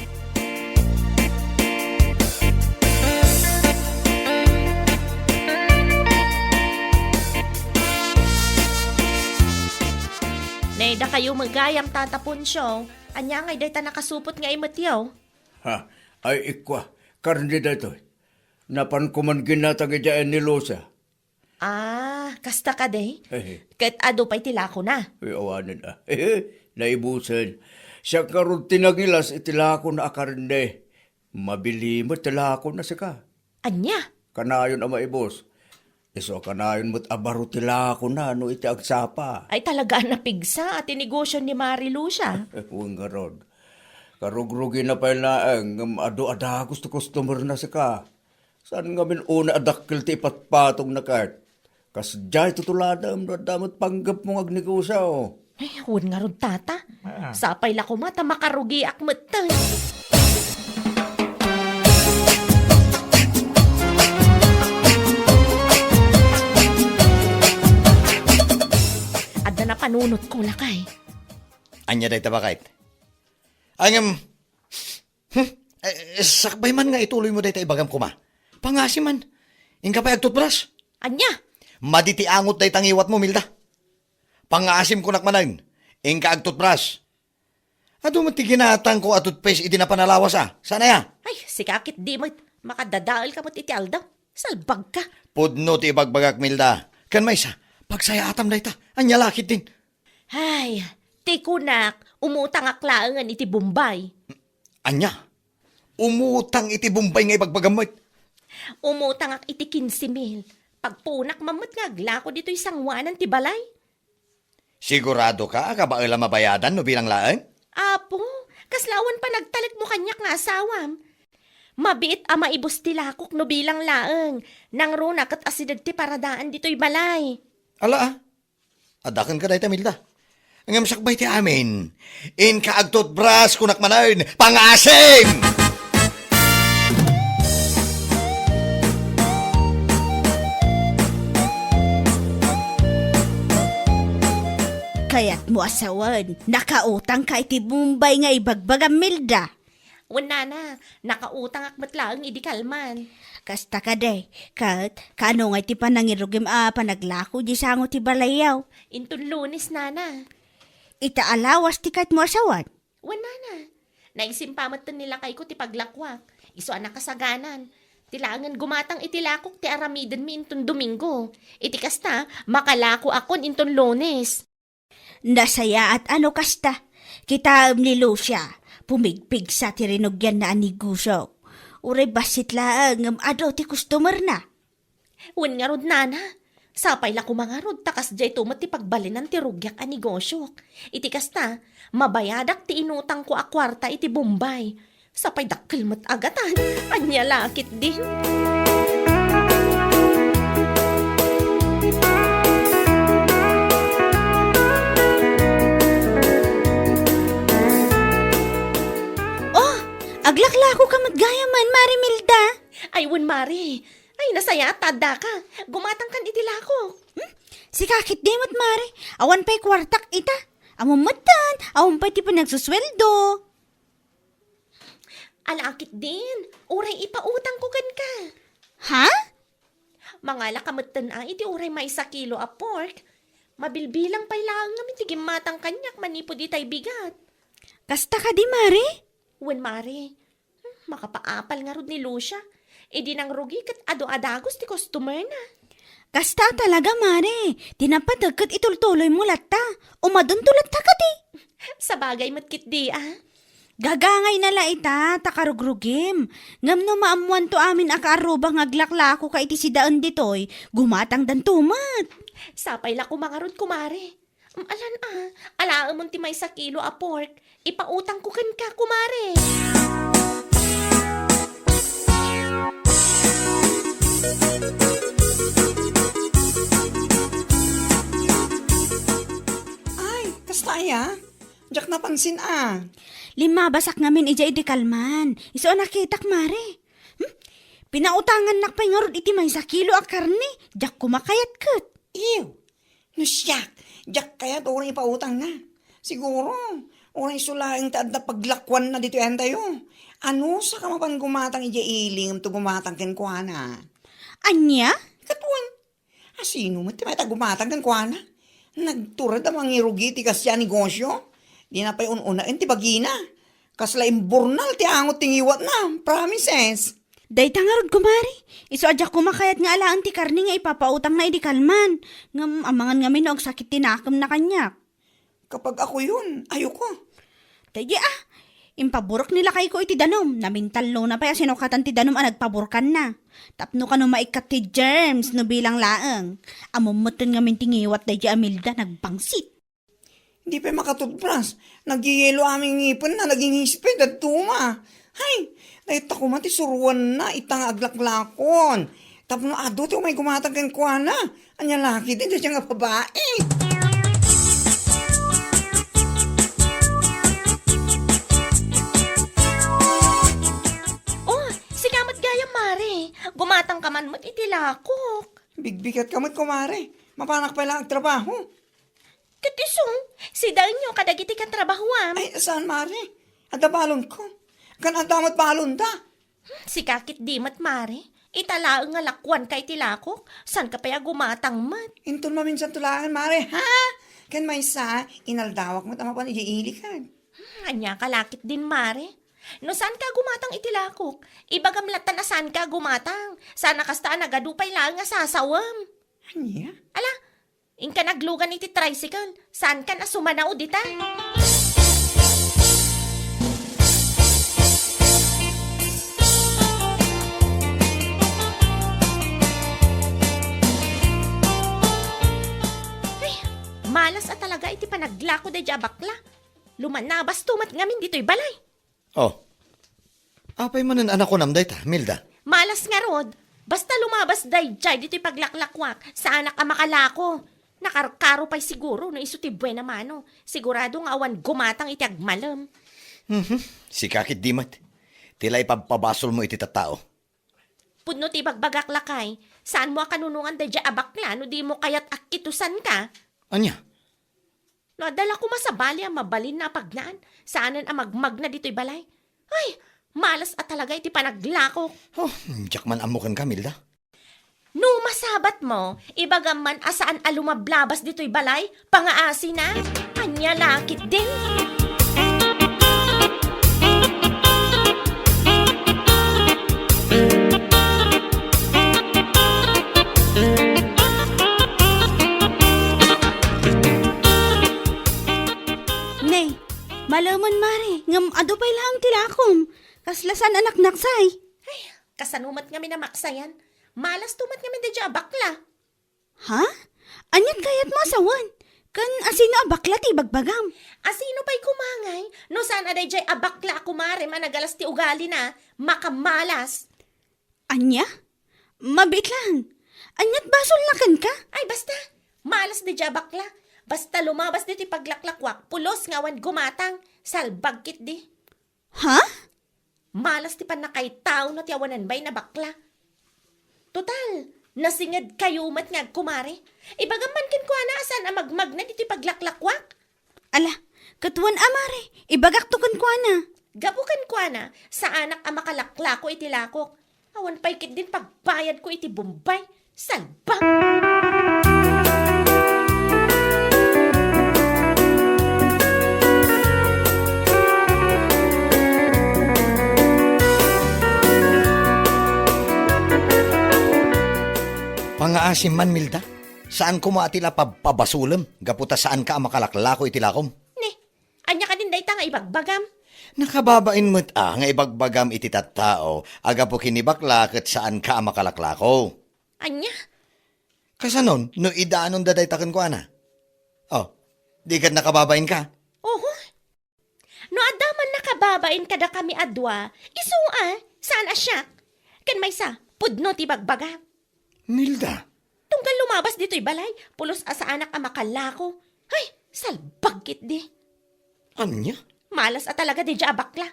Nay, dakayo met gayam, Tata Poncio. Ania ngay dayta nakasupot nga imetyo? Ha, ay ikua, karne daytoy. Napan koman ginatang idiay ni Lucia. Ah, kasta kadi? Hehe. Ket adu pay ti lakona? Ay, awanen a. Naibusen. Siak ngarud ti nangilas iti lakona a karne. Mabili met ti lakona sika. Ania? Kanayon a maibus. Isu a kanayon met a baro ti lakona no iti agsapa. Ay, talaga a napigsa a ti negosyo ni Mari Lucia. Wen ngarud. Karugrugina pay laeng ngem adu a dagus ti customer na sika. Saan ngamin unay a dakkel ti ipatpatongna ket? Kasdiay tutuladem no adda met panggepmo nga agnegosyo. Ay, wen ngarud, tata. Ah. Sapay la koma ta makarugiak metten. Adda napanunotko, lakay. Ania dayta, baket? Ay, ngem, hmm? Eh, sakbay man nga ituloymo dayta ibagam koma. Pangaasim man. Inka pay agtutbras. Ania? Madi ti angot dayta ngiwatmo, Milda. Pangaasim kunak manen. Inka agtutbras. Adu met ti ginatangko a toothpaste idi napan a lawas, a. Saan aya? Ay, sika ketdi met. Makadadaelka met iti aldaw. Salbagka. Pudno ti ibagbagak, Milda. Ken maysa, pagsayaatam dayta. Ania la ketdin? Ay, ti kunak, umutangak laengen iti Bombay. Ania? Umutang iti Bombay nga ibagbagam met? Umutangak iti kinse mil. Pagpunak man met nga aglako ditoy sangoanan ti balay. Siguradoka a kabaela mabayadan no bilang laeng? Apo, kasla awan panagtalekmo kaniak nga asawam. Mabiit a maibus ti lakok no bilang laeng. Nangruna ket asideg ti paradaan ditoy balay. Ala, a. Adda kenka dayta, Milda. Ngem sakbay ti amin, inka agtutbras kunak manen, pangaasim! Kayatmo a sawen, nakautangka iti Bombay nga ibagbagam, Milda? Wen, nana, nakautangak met laeng idi kalman. Kasta kadi, ket kaano ngay ti panangirugim a panaglako di sango ti balayyo? Inton Lunes, nana. Ita a lawas ti kayatmo a sawen? Wen, nana. Naisimpa metten ni lakayko ti paglakuak. Isu a nakasaganan. Ti laengen gumatang iti lakok ti aramidenmi inton Domingo. Iti kasta, makalakoakon inton Lunes. Nasayaat a no kasta. Kitaem ni Lucia, pumigpigsa ti rinugianna a negosyo. Uray bassit laeng ngem adu ti customerna. Wen ngarud, nana, sapay la koma ngarud ta kasdiayto met ti pagbalinan ti rugiak a negosyok. Iti kasta, mabayadak ti inutangko a kuarta iti Bombay. Sapay dakkel met a gatan. Ania la ketdin? Oh, aglaklakoka met gayam, Mari Milda. Ay, wen, Mari. Ay, nasayaat ta addaka. Gumatangkan iti lakok. Hmm? Sika ketdi met, Mari. Awan pay kuartak ita. Ammom metten, awan pay ti panagsusueldo. Ala ketdin, uray ipautangko kenka. Ha? Mangalaka metten a iti uray maysa kilo a pork. Mabilbilang pay laeng ngem iti gimmatang kaniak manipud itay bigat. Kasta kadi, Mari? Wen, Mari. Hmm, makapaapal ngarud ni Lucia. Idi nangrugi ket adu a dagus ti customerna. Kasta a talaga, Mari. Ti napateg ket itultuloymo latta. Umadunto latta kadi. Sabagay met ketdi, a. Gagangayna la ita, ta karugrugim. Ngem no maammoanto amin a kaarruba nga aglaklakoka iti sidaen ditoy, gumatangdanto met. Sapay la koma ngarud, kumare. Mm, alan a, alaemon ti maysa kilo a pork. Ipautangko kenka, kumare. Ay, kasta aya? Diak napansin a. Limmabasak ngamin idiay idi kalman. Isu a nakitak, mare. Hmm? Pinautangannak pay ngarud iti maysa kilo a karne. Diak koma kayat ket. Ew. No siak, diak kayat uray ipautangna. Siguro, uray isu laeng ti adda paglakuanna ditoy entayo. Anusaka mapan gumatang idiay ili ngem to gumatang kenkuana. Ania? Ket wen, asino met ti mayat a gumatang kenkuana? Nagtured a mangirugi ti kasdiay a negosyo. Dina pay un-unaen ti bagina. Kasla imburnal ti angot ti ngiwatna. Promises. Dayta ngarud, kumare. Isu a diak koma kayat nga alaen ti karne nga ipapautangna idi kalman. Ngem amangan ngamin no agsakit ti nakemna kaniak. Kapag ako yun, ayoko. Daydi a. Impaburek ni lakayko iti danum. Namintallona pay a sinukatan ti danum a nagpaburkanna. Tapno kano maikkat ti germs no bilang laeng. Ammom metten ngamin ti ngiwat daydi a Milda, nagbangsit. Di pay makatutbras. Nagyeyelo amin ngipenna, naging hisped, dadduma. Hay, dayta koma ti suruanna ita nga aglaklakon. Tapno adu ti umay gumatang kenkuana. Ania la ketdi dayta nga babai. Oh, sika met gayam, Mare. Gumatang ka man met iti lakok. Bigbigat ka met, kumare. Mapanak pay la agtrabaho. Ket isu, sidaenyo kadagiti katrabahoam. Ay, saan, Mare? Adda balonko. Kan adda met balonda. Hmm, sika ketdi met, Mare. Ita laeng nga lakuanka iti lakok, saanka pay a gumatang met. Inton maminsanto laeng, Mare, ha? Ken maysa, inaldawak met a mapan idiay ilikan. Hmm, ania ka la ketdin, Mare? No saanka a gumatang iti lakok, ibagam latta a saanka a gumatang. Saan a kasta a nagadu pay laeng a sasawem. Ania? Ala, inka naglugan iti tricycle, saankan a sumanao dita. Ay, malas a talaga iti panaglako daydi a bakla. Lumanabas to met ngamin ditoy balay. Oh. Apay manen a nakunam dayta, Milda? Malas ngarud. Basta lumabas daydiay ditoy paglaklakuak, saanak a makalako. Nakarkaro pay siguro no isu ti buena mano. Sigurado nga awan gumatang iti agmalem. Mhm. Sika ketdi met. Ti la ipabpabasolmo iti tattao. Pudno ti ibagbagak, lakay, saanmo a kanunongan daydiay a bakla no dimo kayat a kitusanka. Ania? No adda la koma sabali a mabalinna a pagnaan, saanen a magmagna ditoy balay. Ay, malas a talaga iti panaglakok. Oh, diak man ammo kenka, Milda. No masabatmo, ibagam man a saan a lumablabas ditoy balay, pangaasina. Ania la ketdin? Nay, malemen, Mare, ngem adu pay laeng ti lakom. Kasla saan a naknaksay. Ay, kasano met ngamin a maksayan? Malas to met ngamin daydiay a bakla. Ha? Aniat kayatmo a sawen? Ken asino a bakla ti ibagbagam? Asino pay koma ngay no saan a daydiay a bakla a kumarem a nagalas ti ugalina, makamalas? Ania? Mabiit laeng. Aniat basolna kenka? Ay, basta. Malas daydiay a bakla. Basta lumabas ditoy paglaklakuak, pulos nga awan gumatang. Salbag ketdi. Ha? Malas ti pannakaitaona ti awanan bain a bakla. Total, nasingedkayo met nga agkumare. Ibagam man kenkuana a saan a magmagna ditoy paglaklakuak. Ala, ket wen a, Mare, ibagakto kenkuana. Gapu kenkuana, saanak a makalaklako iti lakok. Awan pay ketdin pagbayadko iti Bombay. Salbag! Pangaasim man, Milda. Saan koma a ti la pabpabasolem gapu ta saanka a makalaklako iti lakom. Ne, ania kadin dayta nga ibagbagam? Nakababain met a nga ibagbagam iti tattao a gapu ken ni bakla ket saanka a makalaklako. Ania? Kasanon no idanonda dayta kenkuana? Oh, di ket nakababainka? Oho. No adda man nakababain kadakami a dua, isu a, saan a siak. Ken maysa, pudno ti bagbaga. Nilda. Tunggal lumabas ditoy balay, pulos a saanak a makalako. Ay, salbag ketdi. Ania? Malas a talaga daydiay a bakla.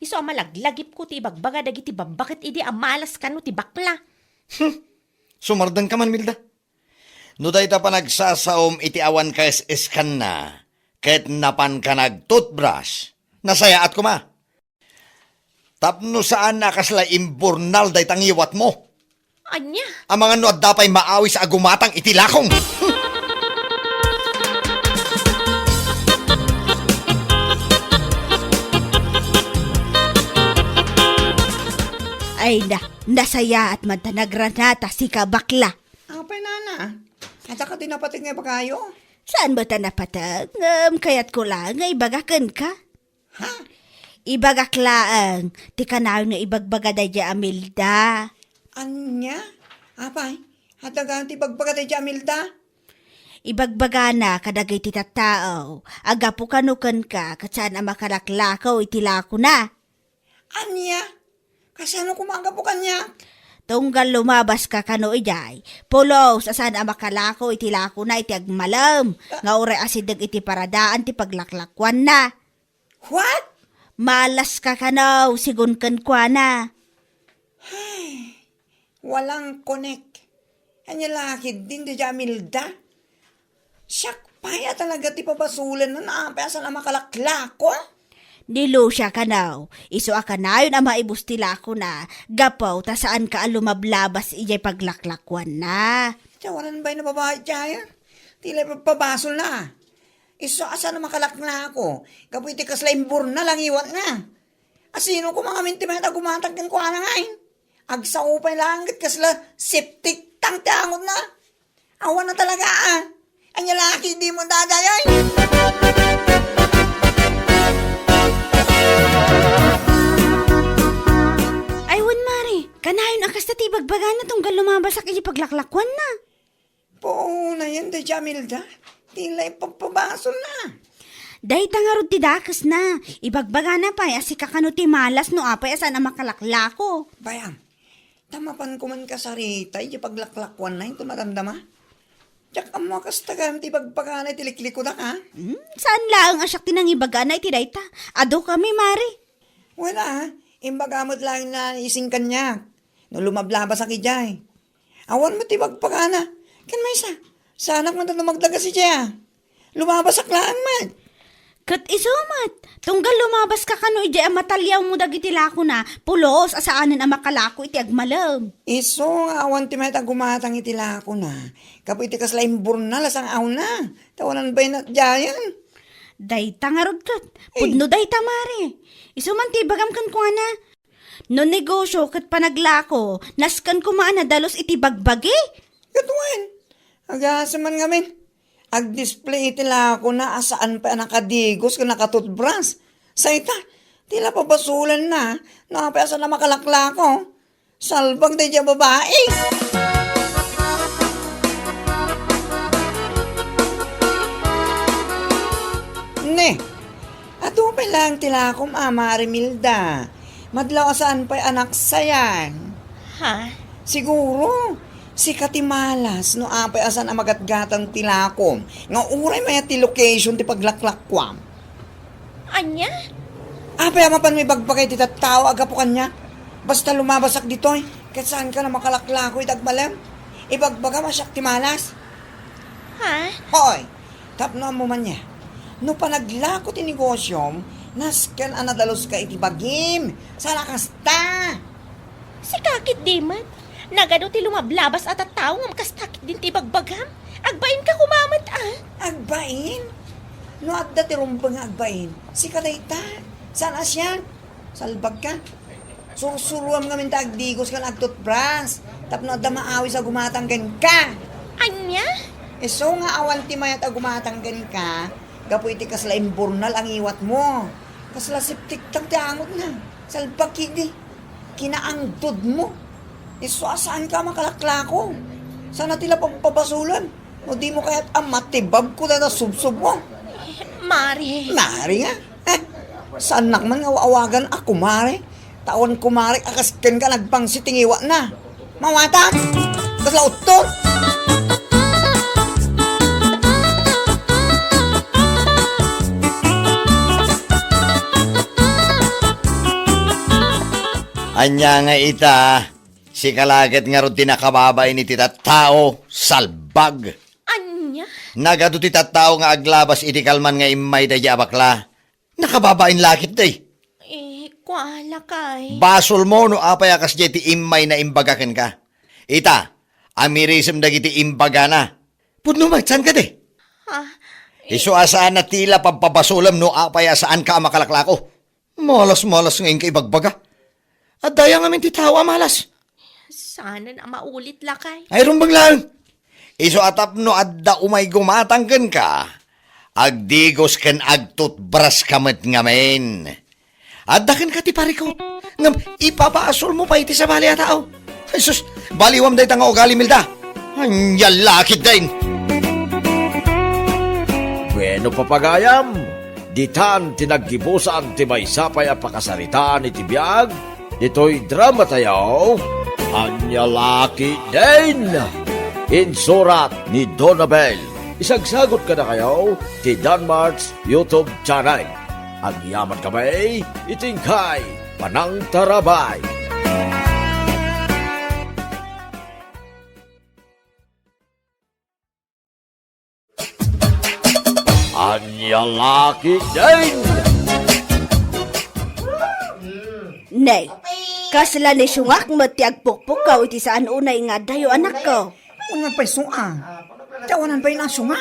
Isu a malaglagipko ti ibagbaga dagiti babbaket idi a malas kano ti bakla. Hmm. Sumardengka man, Milda. No dayta panagsasaom iti awan kaes-eskanna, ket napanka nag-toothbrush, nasayaat koma. Tapno saan a kasla imburnal dayta ngiwatmo. Ania? Amangan no adda pay maawis a gumatang iti lakong. Ay na, nasayaat man ta nagranata sika, bakla. Apay, nana? Adda kadi napateg nga ibagayo? Saan met a napateg? Ngem kayatko laeng nga ibaga kenka. Ha? Ibagak laeng ti kanayon nga ibagbaga daydiay a Milda. Ania? Apay, adda gayam ti ibagbaga daydiay a Milda? Ibagbagana kadagiti tattao a gapu kano kenka ket saan a makalaklako iti lakona. Ania? Kasano koma a gapu kaniak? Tunggal lumabaska kano idiay, pulos a saan a makalako iti lakona iti agmalem, nga uray asideg iti paradaan ti paglaklakuanna. What? Malaska kano, sigun kenkuana. Ay, walang connect. Ania la ketdin daydiay a Milda? Siak pay a talaga ti pabasolen no apay a saan a makalaklako? Ni Lucia kano, isu a kanayon a maibus ti lakona, gapu ta saanka a lumablabas idiay paglaklakuanna. Ti awanan bay na babai diay, ti la pabasolna. Isu a saan a makalaklako, gapu iti kasla imburnal a ngiwatna. Asino koma ngamin ti mayat a gumatang kenkuana ngay? Agsao pay laeng ket kasla septic tank ti angotna. Awan na talaga, a. Ania la ketdin daydiay? Ay, wen, Mare, kanayon a kasta ti ibagbagana tunggal lumabasak iti paglaklakuanna. Puonayen daydiay a Milda, ti la ipagpabasolna. Dayta ngarud ti dakesna. Ibagbagana pay a sika kano ti malas no apay a saan a makalaklako. Bay-am, ta mapan koman kasarita iti paglaklakuanna inton madamdama. Diak ammo a kasta gayam ti ibagbagana iti liklikudak, a. Hmm, saan laeng a siak ti nangibagana iti dayta. Adu kami, Mare. Wala, a. Imbaga met laeng ni Ising kaniak no lumablabasak idiay. Awan met ti ibagbagana. Ken maysa, saanak met a lumaglagas idiay, a. Lumabasak laeng met. Ket isu met, tunggal lumabaska kano idiay a mataliawmo dagiti lakona, pulos a saanen a makalako iti agmalem. Isu nga awan ti mayat a gumatang iti lakona, gapu iti kasla imburnal a sang-awna, ta awanan bay na diayen. Dayta ngarud ket, Ay. Pudno dayta, Mare. Isu man ti ibagam kenkuana. No negosio ket panaglako, nasken koma a nadalus iti bagbagi? Ket wen, agasem man ngamin. Agdisplay iti lakona a saan pay a nakadigos ken nakatutbras. Sa ita, ti la pabasolenna no apay a saan a makalaklako. Salbag daydiay a babai. Ne, adu pay laeng ti lakom a, Mare Milda. Madlaw a saan pay a naksayang. Ha? Siguro, sika ti malas no apay a saan a magatgatang ti lakom nga uray mayat ti location ti paglaklakuam. Ania? Apay a mapanmo ibagbaga iti tattao a gapu kaniak? Basta lumabasak ditoy, ket saanka a makalaklako iti agmalem. Ibagbagam a siak ti malas. Ha? Hoy, tapno ammo man aya. No panaglako ti negosiom, nasken a nadaluska iti bagim. Saan a kasta? Sika ketdi met. Nagadu ti lumablabas a tattao ngem kasta ketdin ti ibagbagam. Agbainka koma met, a. Agbain? No adda ti rumbeng nga agbain, sika dayta. Saan a siak? Salbagka. Sursuruam ngamin ta agdigos ken agtutbras tapno adda maawis a gumatang kenka. Ania? Isu nga awan ti mayat a gumatang kenka gapu iti kasla imburnal a ngiwatmo. Kasla septic tank ti angotna. Salbag ketdi. Kinaangdodmo. Isu a saanka a makalaklako. Saan a ti la pagpabasolen no dimo kayat a matibagko dayta subsobmo. Mare. Mare nga? Eh, saannak man nga aw-awagan a kumare. Ta awan kumare a kas kenka nagpangsit ti ngiwatna. Mawatan! Kasla uttor! Ania nga ita, sika la ket ngarud ti nakababain iti tattao, salbag! Ania? Nagadu ti tattao nga aglabas iti kalman nga immay daydiay a bakla. Nakababain la ketdi. Eh, kua, lakay. Basolmo no apay a kasdiay ti immay na imbaga kenka. Ita, amirisem dagiti imbagana. Pudno met, saan kadi? Ha? Isu a saan a ti la pagpabasolem no apay a saanka a makalaklako. Malas-malas nga inka ibagbaga. Adda aya ngamin ti tao a malas. Saanen a maulit, lakay. Ay, rumbeng laeng. Isu a tapno adda umay gumatang kenka, agdigos ken agtutbraska met ngamin. Adda kenka ti parikut, ngem ipabasolmo pay iti sabali a tao. Ay sus, baliwam dayta nga ugali, Milda. Ania la ketdin. Bueno, papagayam, ditan ti naggibusan ti maysa pay a pakasaritaan iti biag ditoy dramatayo. Ania la ketdin. Insurat ni Donabel. Isagsagot kadakayo ti Danmart's YouTube channel. Agyaman kami iti inkay panangtarabay. Ania la ketdin. Nay, kasla ni Siungak met ti agpukpukkaw iti saan unay nga addayo, anakko. Unay pay, Siungak. Ti awanan pay na, Siungak.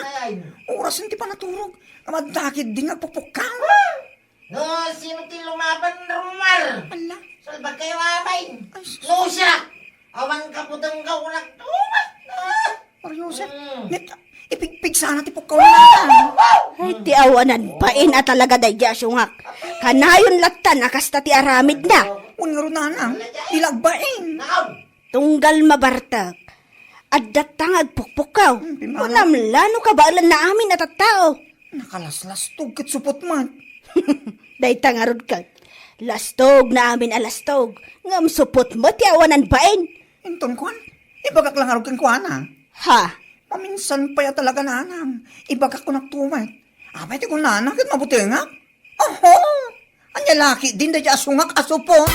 Orasen ti panaturog. Amadda ketdin nga agpukpukkaw. No, sino ti lumaban, Romar? Ala. Salbag kayo, amay. Ay, sus. No, siya. Awan kapudang ka, unag tumat. Ah! Mario Joseph, mm, met, ipigpig sana ti pukkaw na. Ay, ti awanan bain a talaga daydi a Siungak. Kanayon latta a kasta ti aramidna. Wen ngarud, nanang, dila agbain. Tunggal mabartek. Adda ta nga agpukpukkaw. Hmm, pimala. Kunam la no kabaelanna amin a tattao. Nakalaslastog ket supot man. Dayta ngarud ket. Lastog na amin a lastog. Ngem supot met ti awanan bain. Inton kuan, ibagak la ngarud kenkuana. Ha? Maminsan pay a talaga, nanang. Ibagak kunak tumet. Apay ti kunana ket mabutengak? Oho! Ania la ketdin daydi a Siungak a supot?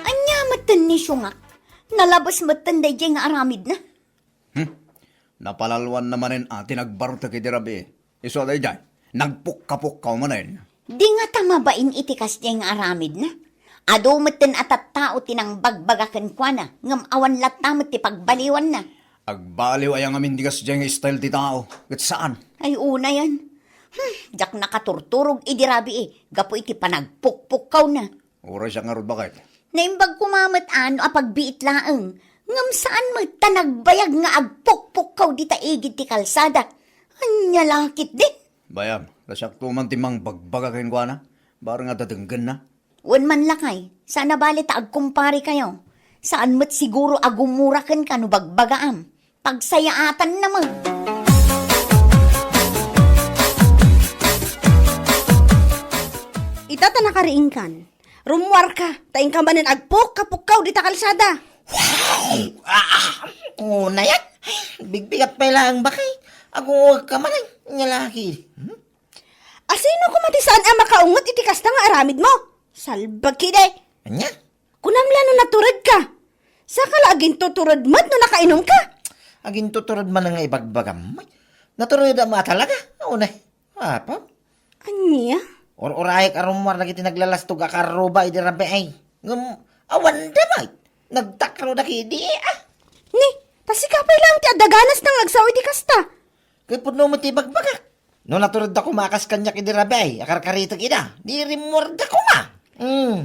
Ania metten ni Siungak? Nalabes metten daydi nga aramidna? Hmm? Napalalwanna manen a ti nagbartek idi rabii. Isu a daydiay, nagpukkapukkaw manen. Di ngata mabain iti kasdiay nga aramidna. Adu metten a tattao ti nangbagbaga kenkuana, ngem awan latta met ti pagbaliwanna. Agbaliw aya ngamin ti kasdiay nga style ti tao, ket saan? Ay, unayan. Hmm, diak nakaturturog idi rabii gapu iti panagpukpukkawna. Uray siak ngarud, baket. Naimbag koma met a no apagbiit laeng, ngem saan met ta nagbayag nga agpukpukkaw dita igid ti kalsada. Ania la ketdin? Bayam, ta siakto man ti mangbagbaga kenkuana, bareng a dadenggenna. Wen man lakay, saan a bale ta agkumpare kayo. Saan met siguro a gumura kenka no bagbagaam. Pagsayaatanna met. Ita ta nakariingkan. Rummuarka, ta inka manen agpukkapukkaw dita kalsada. Wow! Ah! Unayan! Bigbigat pay laeng, baket. Agungugka manen, ania la ketdi. Hmm? Asino koma ti saan a makaunget iti kasta nga aramidmo? Salbag ketdi. Ania? Kunam la no naturedka. Saka la agintutured met no nakainumka. Agintutured man nga ibagbagam. Naturedam a talaga. Unayan. Apo? Ania? Ur-urayek a rummuar dagiti naglalastog a karruba idi rabii. Ngem, awanda met. Nagtakroda ketdi, ah. Ni, ta sika pay laeng ti adda ganasna nga agsao iti kasta. Ket pudno met ti ibagbagak. No naturedda koma a kas kaniak idi rabii, akarkaritek ida, di rimmuarda koma. Hmm.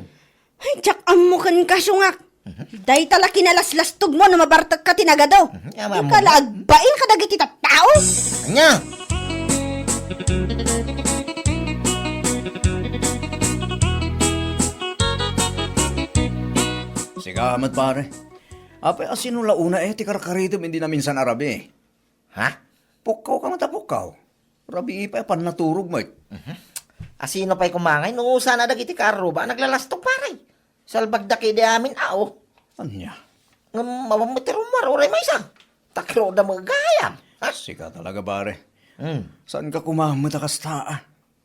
Ay, diak ammo kenka, Siungak. Mhm. Dayta la kinalaslastogmo no mabartekka ti nagadu. Mhm, ania ammo. Dika la agbain kadagiti tattao. Ania? Sika met, pare. Apay, asino la unay ti karkaritem idi naminsan a rabii? Ha? Pukkawka met a pukkaw. Rabii pay a pannaturog met. Mhm. Asino pay koma ngay no saan a dagiti karruba a naglalastog, pare? Salbagda ketdi amin a, o. Ania? Ngem awan met ti rummuar, uray maysa. Takroda met gayam. Ha? Sika talaga, pare. Hmm. Saanka koma met a kasta, a?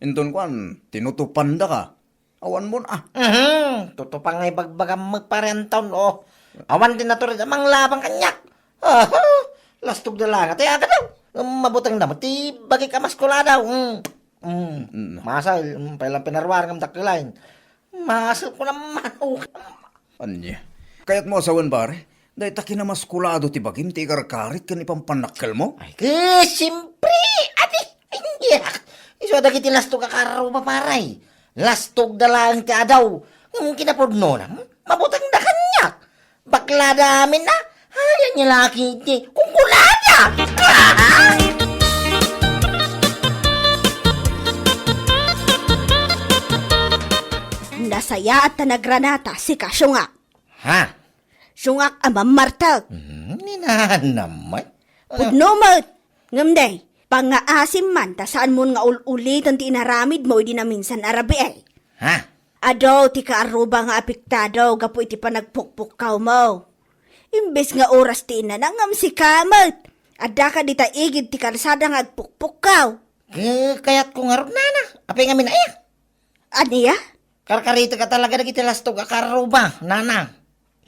Inton kuan, tinutupandaka. Awan mon, a. Mhm. Tutupa nga ibagbagam met, pare Anton, o. Awan ti natured a manglabang kaniak. Aha. Lastogda la nga ti agadaw. Mabutengda met ti bagik a maskuladaw. Mm. Mm. Mm. Masal, mm, pay lang pinaruar ngem dakkel laeng. Masal ko naman, o. Ania? Kayatmo a sawen, pare? Dayta kinamaskulado ti bagim ti ikarkarit ken ipampannakkelmo? Ay, ket, siempre, adi, ay, isu a dagiti lastog a karruba, pare. Lastogda laeng ti adaw. Ngem kinapudnona, mabutengda kaniak. Baklada amin a, ay, ania la ketdi, kunkunada. Sayaat ta nagranata, sika, siungak. Ha? Siungak a mammartek. Hmm, ni nanam met. Pudno met. Ngem day, pangngaasim man ta saanmon nga ul-uliten ti inaramidmo idi naminsan a rabii. Ha? Adu ti kaarruba nga apektado gapu iti panagpukpukkawmo. Imbes nga oras ti inana, ngem sika met. Addaka dita igid ti kalsada nga agpukpukkaw. Ke-, kayatko ngarud, nana. Apay ngamin aya? Ania? Karkaritek a talaga dagiti lastog a kaarruba, nana.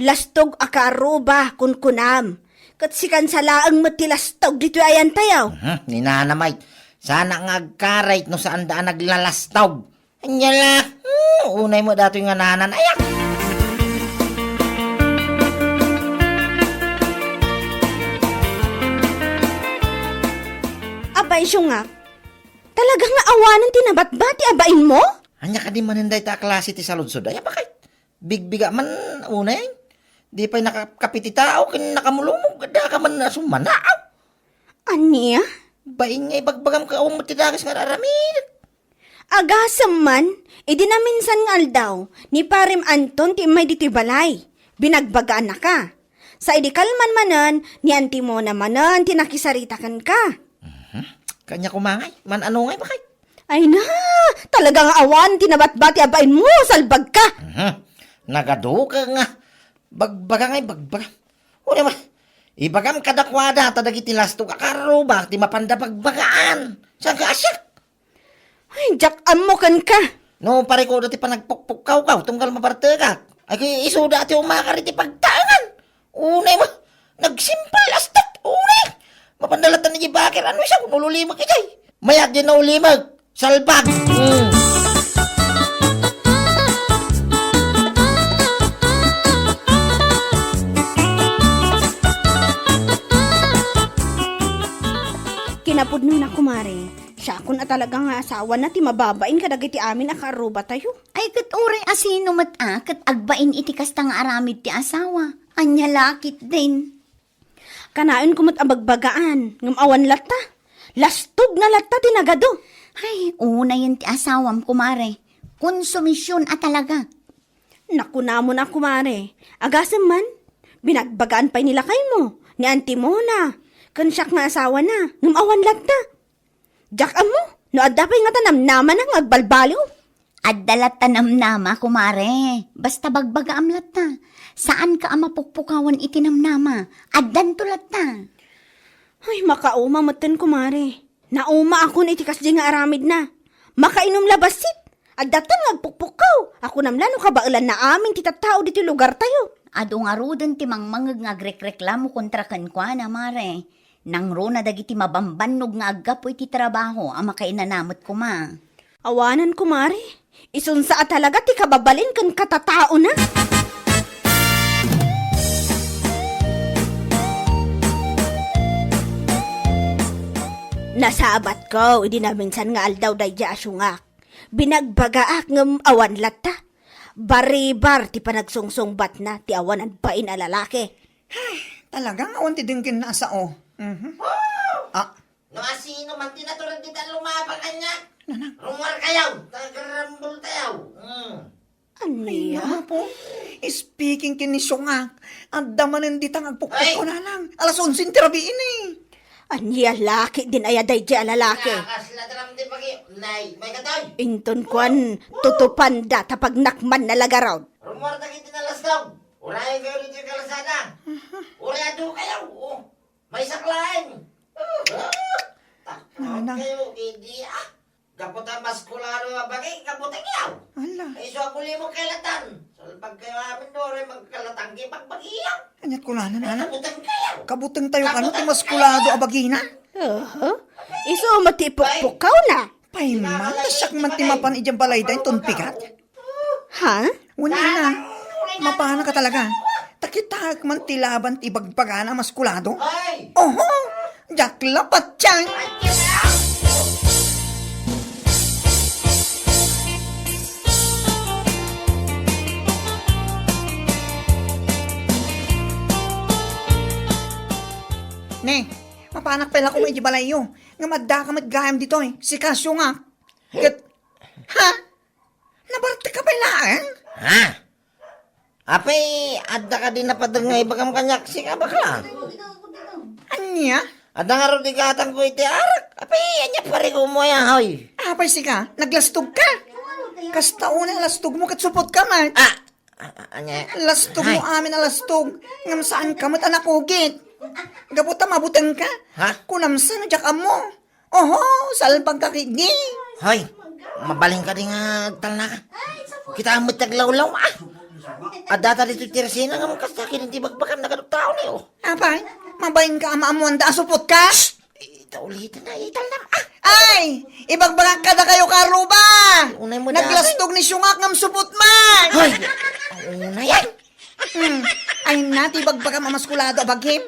Lastog a kaarruba, kunkunam. Ket sikan sa laeng met ti lastog ditoy ayantayo. Mhm, ni nana met. Sana nga agkarit no saanda a naglalastog. Ania la, hmm, unay met datoy nga nanan. Ayak! Apay, siungak, talaga nga awanen ti nabatbati a bainmo? Ania kadi manen dayta a klase ti saludsod? Ay, apakay, bigbiga man, unay. Di pay nakakapit ti tao ken nakamulumog, adda ka man a summanaaw. Ania? Bain nga ibagbagam ket awan met ti dakes nga ar-aramidek. Agasem man, idi naminsan nga aldaw, ni Parem Anton ti immay ditoy balay. Binagbagaannaka. Sa idi kalman manen, ni Anti Mona manen ti nakisarita kenka. Mhm. Kanya kumangay, man-ano ngay bakay? Ay na, talaga nga awan ti nabatbati a bainmo, salbagka. Mhm. Nagaduka nga. Bagbaga ngay, bagbaga. Uray man, ibagam kadakuada ta dagiti lastog a kaarruba ti mapanda bagbagaan. Saan ka, asyak? Ay, diak ammo kenka. No, parikuda ti panagpukpukkawkaw, tunggal mabartekak. Ay, isuda ti umakar iti pagtaengan. Unay mo, nagsimpal, astat, unay. Mapanda latta ni bakir, ano siya, kung ululimag ijay. Mayat din na ulimag. Salbag. Hmm. Kinapudnona, kumare. Siakon a talaga nga asawana ti mababain kadagiti amin a kaarrubatayo. Ay, ket uray a sino met a ket agbain iti kasta nga aramid ti asawa. Ania la ketdin? Kanayon ko met a bagbagaan, ngem awan latta. Lastog na latta ti nagadu. Ay, unayen ti asawam, kumare. Konsumision a talaga. Nakunamon a, kumare. Agasem man, binagbagaan pay ni lakaymo, ni Auntie Mona, ken siak nga asawana, ngem awan latta. Diak ammo no adda pay ngata namnamana nga agbalbaliw. Adda latta namnama, kumare. Basta bagbagaam latta. Saanka a mapukpukawan iti namnama. Addanto latta. Ay, makauma metten, kumare. Naumaakon iti kasdi nga aramidna. Makainom la bassit. Adda tan nga agpukpukkaw. Kunam la no kabaelanna amin ti tattao ditoy lugartayo. Adu ngaruden ti mangmangeg nga agrekreklamo kontra kenkuana, mare. Nangruna dagiti mabambannog nga aggapu iti trabaho a makainana met koma. Awanen, kumare. Isunsa a talaga ti kababalin ken katataona. Nasabatko idi naminsan nga aldaw daydiay a siungak. Binagbagaak ngem awan latta. Baribar ti panagsungsungbatna ti awanan bain a lalaki. Ay, talagang awan ti denggenna a sao. Mhm. Ah, No asino man ti natured dita lumaba kaniak, Nanang. Rumuarkayo, ta agrarambultayo. Hmm. Ay, Ania? Nana po. Speaking ken ni siungak, adda manen dita nga agpukpukko, Ay! Nanang. Alas onse ti rabii ni. Ania la ketdin aya daydiay a lalaki? Nakasla ti ram ti pagi-, nay, may katoy. Inton kuan, tutupanda ta pagnakmanna la garud. Rumuar dagiti nalastog. Urayen kayo ditoy kalsada. Uray adu kayo. Oh. Maysak laeng. Nana. Kayo, idi, ah. Gapu ta maskulado nga bagi, kabuteng yaw. Ala. Ay, isu a kulimog kay latan. Salbag kayo amin, no, rin magkalatang kay pagbagiyaw. Aniat ko, Nana, Nana? Kabuteng kayo. Kabuteng tayo, kano ti maskulado a bagina? Aha. Isu met ti ipukpukkaw na. Pay man, ta siak man ti mapan idiay balay da, inton pigat. Ha? Wen, Nana, mapanaka talaga. Ta kitaek man ti laban ti ibagbagana a maskulado. Ay! Oho! Diak la patien! Ne, mapanak pay la koma idiay balayyo. Ngem addaka met gayam ditoy, sika, siungak. Ket, ha? Nabartek ka pay laeng? Ha? Apay, adda kadi napadag nga ibagam kaniak, sika bakla? Ania? Adda ngarud igatangko iti arak. Apay, ania parikumo aya, hoy? Apay sika, naglastog ka? Kasta unay a lastog mo ket supot ka man. Ah, ah, ah, ania? Lastog mo amin a lastog, ngem saan ka met a nakugit. Gapu ta mabuteng ka. Ha? Kunam sa no diak ammo. Oho, salbag ka kidi. Hoy, mabalin kadi nga agtalna ka. Kita met aglawlaw, ah. Adda ta ditoy tersena nga kasta kidi ti bagbagam, nagadu tao ni, oh. Apay, mabalin ka a maammoanda a supot ka? Ita ulitan na, italna, ah. Ay, ibagbagak kadakayo, karuba. Unay mo da. Naglastog ni siungak ngem supot man. Hoy, unay yan. Hmm. Ay na, ti ibagbagam a maskulado a bagim.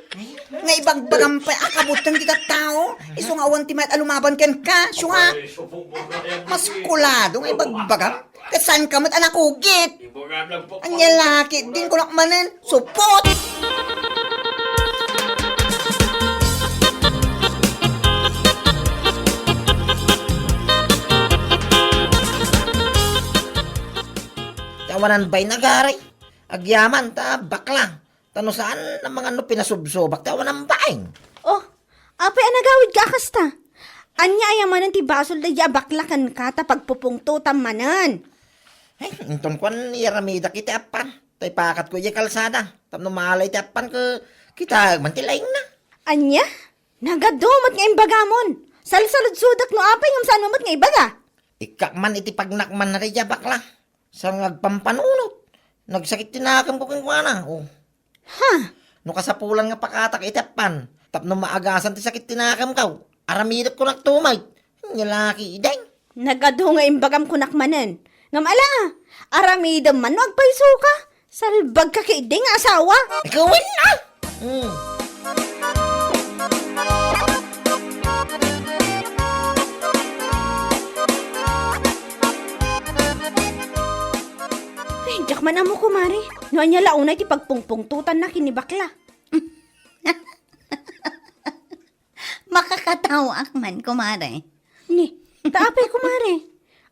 Nga ibagbagam pay a kabuteng ti tattao. Isu nga awan ti mayat a lumaban kenka, siungak. Maskulado nga ibagbagam. Ket saan ka met a nakugit. Ania la ketdin, kunak manen, supot. Ti awanan bay nagari. Agyaman ta bakla. Ta no saan a mangano pinasubsobak ti awanan bain. Oh, apay a nagawidka a kasta? Ania aya manen ti basol daydi a bakla kenka ta pagpupungtotam manen? Ay, inton kuan, iyaramidak iti appan. Ta ipakatko idiay kalsada. Tapno maala iti appan ket kitaek man ti laingna. Ania? Nagadu met nga imbagamon. Salsaludsodak no apay ngem saan met nga ibaga. Ikkak man iti pagnakmanna daydi a bakla. Saan nga agpampanunot. Nagsakit ti nakemko kenkuana. Oh. Ha? No kasapulan nga pakatak iti appan, tapno maagasan ti sakit ti nakemko, aramidek kunak tumay. Nia la ketdin. Nagadu nga imbagam kunak manen. Ngem ala, aramidem man no agpayso ka. Salbag ka ketdin nga asawa. Ikaw, wen, ah! Hmm. Ay, diak man ammo, kumare. No ania la unay ti pagpungpungtotanna ken ni bakla. Makakataoak man, kumare. Ni, ta apay, kumare?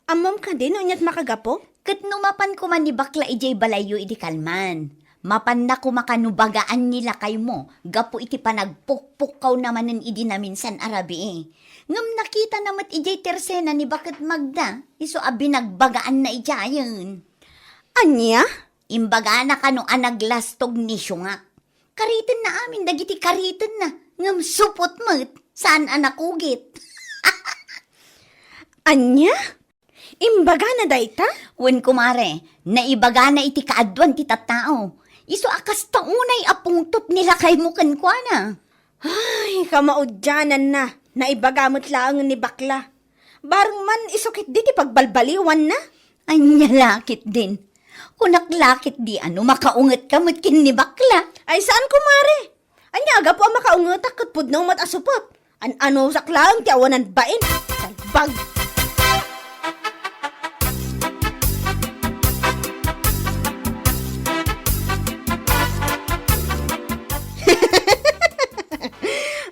Ammom kadi no aniat makagapu? Ket no mapan koma ni bakla idiay balayyo idi kalman, mapanna koma kano bagaan ni lakaymo gapu iti panagpukpukkawna manen idi naminsan a rabii. Ngem nakitana met idiay tersena ni Baket Magda, isu a binagbagaanna idiayen. Ania? Imbagana kano a naglastog ni siungak. Karitenna amin dagiti karitenna, ngem supot met, saan a nakugit. Ania? Imbagana dayta? Wen, kumare, naibagana iti kaaduan ti tattao. Isu a kasta unay a pungtot ni lakaymo kenkuana. Ay, kamaudiananna, naibaga met laeng ni bakla. Bareng man isu ketdi ti pagbalbaliwanna. Ania la ketdin? Kunak la ketdi a no makaungetka met ken ni bakla. Ay, saan, kumare. Ania a gapu a makaungetak ket pudno met a supot? An-anusak laeng ti awanan bain. Salbag!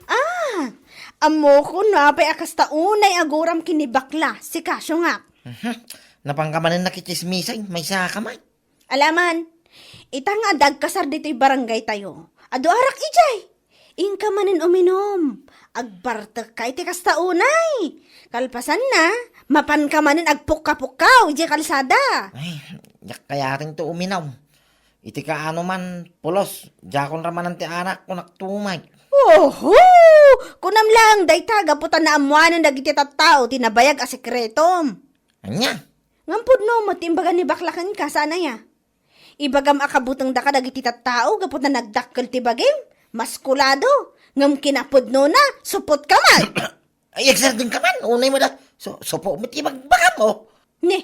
Ah! Ammokon no apay a kasta unay a guram ken ni bakla, sika, siungak. Mhm. Napanka manen nakitsismisay, maysaka man. Ala man, ita nga adda agkasar ditoy barangaytayo, adu arak idiay. Inka manen uminom, agbartekka iti kasta unay. Kalpasanna, mapanka manen agpukka-pukkaw idiay kalsada. Ay, diak kayaten ti uminom. Iti kaano man, pulos, diakon ramanan ti anak, kunak tumay. Oho! Kunam laeng dayta gapu ta naammoanan dagiti tattao ti nabayag a sekretom. Ania? Ngem pudno met ti imbaga ni bakla kenka, saan aya? Ibagam a kabutengdaka dagiti tattao gapu ta nagdakkel ti bagim, maskulado, ngem kinapudnona, supotka man. Ay, exerting ka man, unay mo da. So, supo mo ti bagbagam, oh. Ni,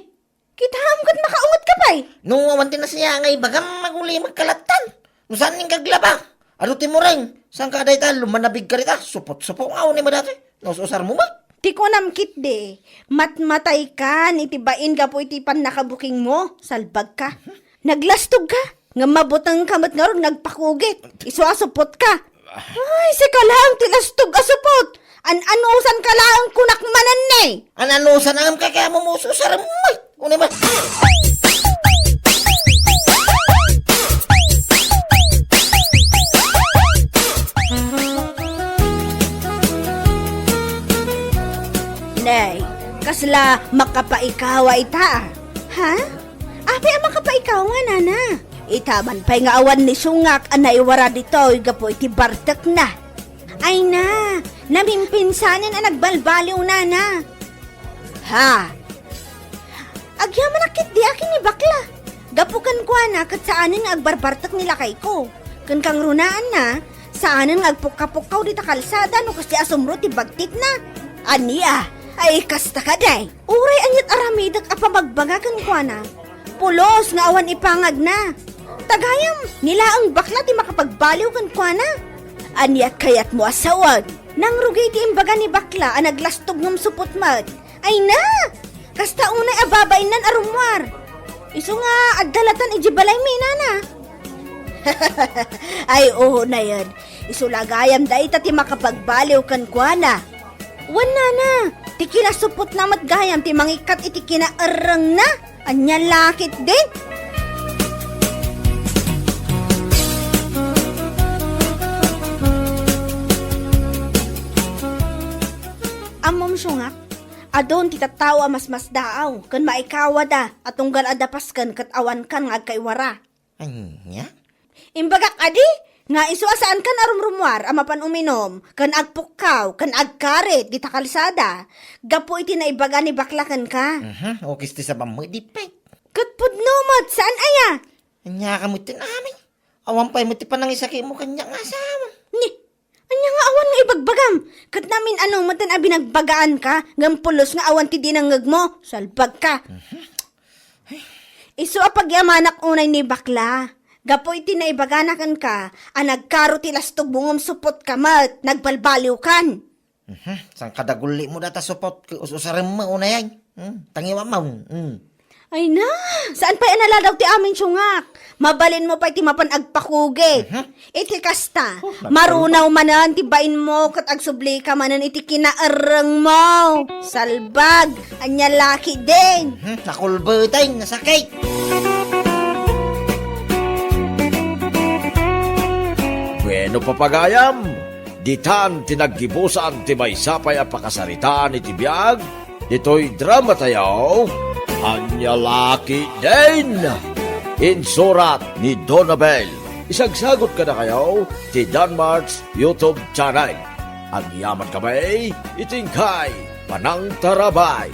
kitaem ket makaungetka pay. No, awan ti nasiya nga ibagam, aguli magkalattan. No saan ning kaglaba? Adu ti mureng, saan ka dayta, lumanabig ka dita, supot-supo nga, unay mo dati. No, usar mo ba? Ti kunam ketdi, matmatay kan iti bain gapu iti pannakabukingmo, salbag ka. Naglastog ka, ngem mabuteng ka met ngarud nga agpakugit. Isu a supot ka. Ay, sika laeng ti lastog a supot. An-anusan ka laeng kunak manen ne. An-anusan ang kaya mo mususar mo. Unay mo. Day, kasla makapaikawa ita? Ha? Apay a makapaikawa, nana? Ita man pay nga awan ni Sungak a naiwara ditoy gapu iti bartekna. Ay na, namimpinsanen a nagbalbaliw, nana. Ha? Agyamanak ketdi a ken ni bakla. Gapu kenkuana ket saanen nga agbarbartek ni lakayko. Ken kangrunaanna, saanen nga agpukka-pukkaw dita kalsada no kasdi a sumro ti bagtikna. Ania? Ay, kasta kadi. Uray aniat aramidek a pamagbaga kenkuana, pulos nga awan ipangagna. Ta gayam, ni laeng bakla ti makapagbaliw kenkuana. Ania kayatmo a sawen? Nangrugi ti imbaga ni bakla a naglastog ngem supot met. Ay na! Kasta unay a babainnan a rummuar. Isu nga adda latan idiay balaymi, nana. Ay, oo, nayen. Isu la gayam dayta ti makapagbaliw kenkuana. Wen, nana, ti kinasupotna met gayam ti mangikkat iti kinaerrengna. Ania la ketdin? Ammom, Sungak, adun ti tattao a masmasdaaw ken maikawada a tunggal adda pasken ket awankan nga agkaiwara. Ania? Imbagak kadi nga isu a saankan a rumrummuar a mapan uminum ken agpukkaw ken agkarit dita kalsada gapu iti naibaga ni bakla kenka. Mhm, ukis ti sabam met, di pay. Ket pudno met, saan aya? Ania ka met ti amin? Awan pay met ti panangisakitmo kaniak nga asawa. Ni, ania nga awan nga ibagbagam? Ket namin-ano met a binagbagaanka ngem pulos nga awan ti dinengngegmo. Salbagka. Mhm. Isu a pagyamanak unay ni bakla. Gapu iti naibagana kenka a nagkaro ti lastogmo ngem supotka met, nagbalbaliwkan. Mhm. Saan ka dagulimo data supot ket us-usarem mo unay ay? Hmm? Tangiwam mo. Hmm. Ay na, saan pay a naladaw ti amin, Sungak? Mabalinmo pay ti mapan agpakugi. Mhm. Iti kasta, oh, nagkulba. Marunaw manen ti bainmo ket agsublika manen iti kinaerrengmo. Salbag, ania la ketdin? Hmm, nakulbetay, nasakit. Bueno, papagayam, ditan ti naggibusan ti maysa pay a pakasaritaan iti biag ditoy drama tayo, Ania la ketdin? Insurat ni Donabel. Isagsagot kadakayo ti Danmart's YouTube channel. Agyaman kami iti inkay panangtarabay.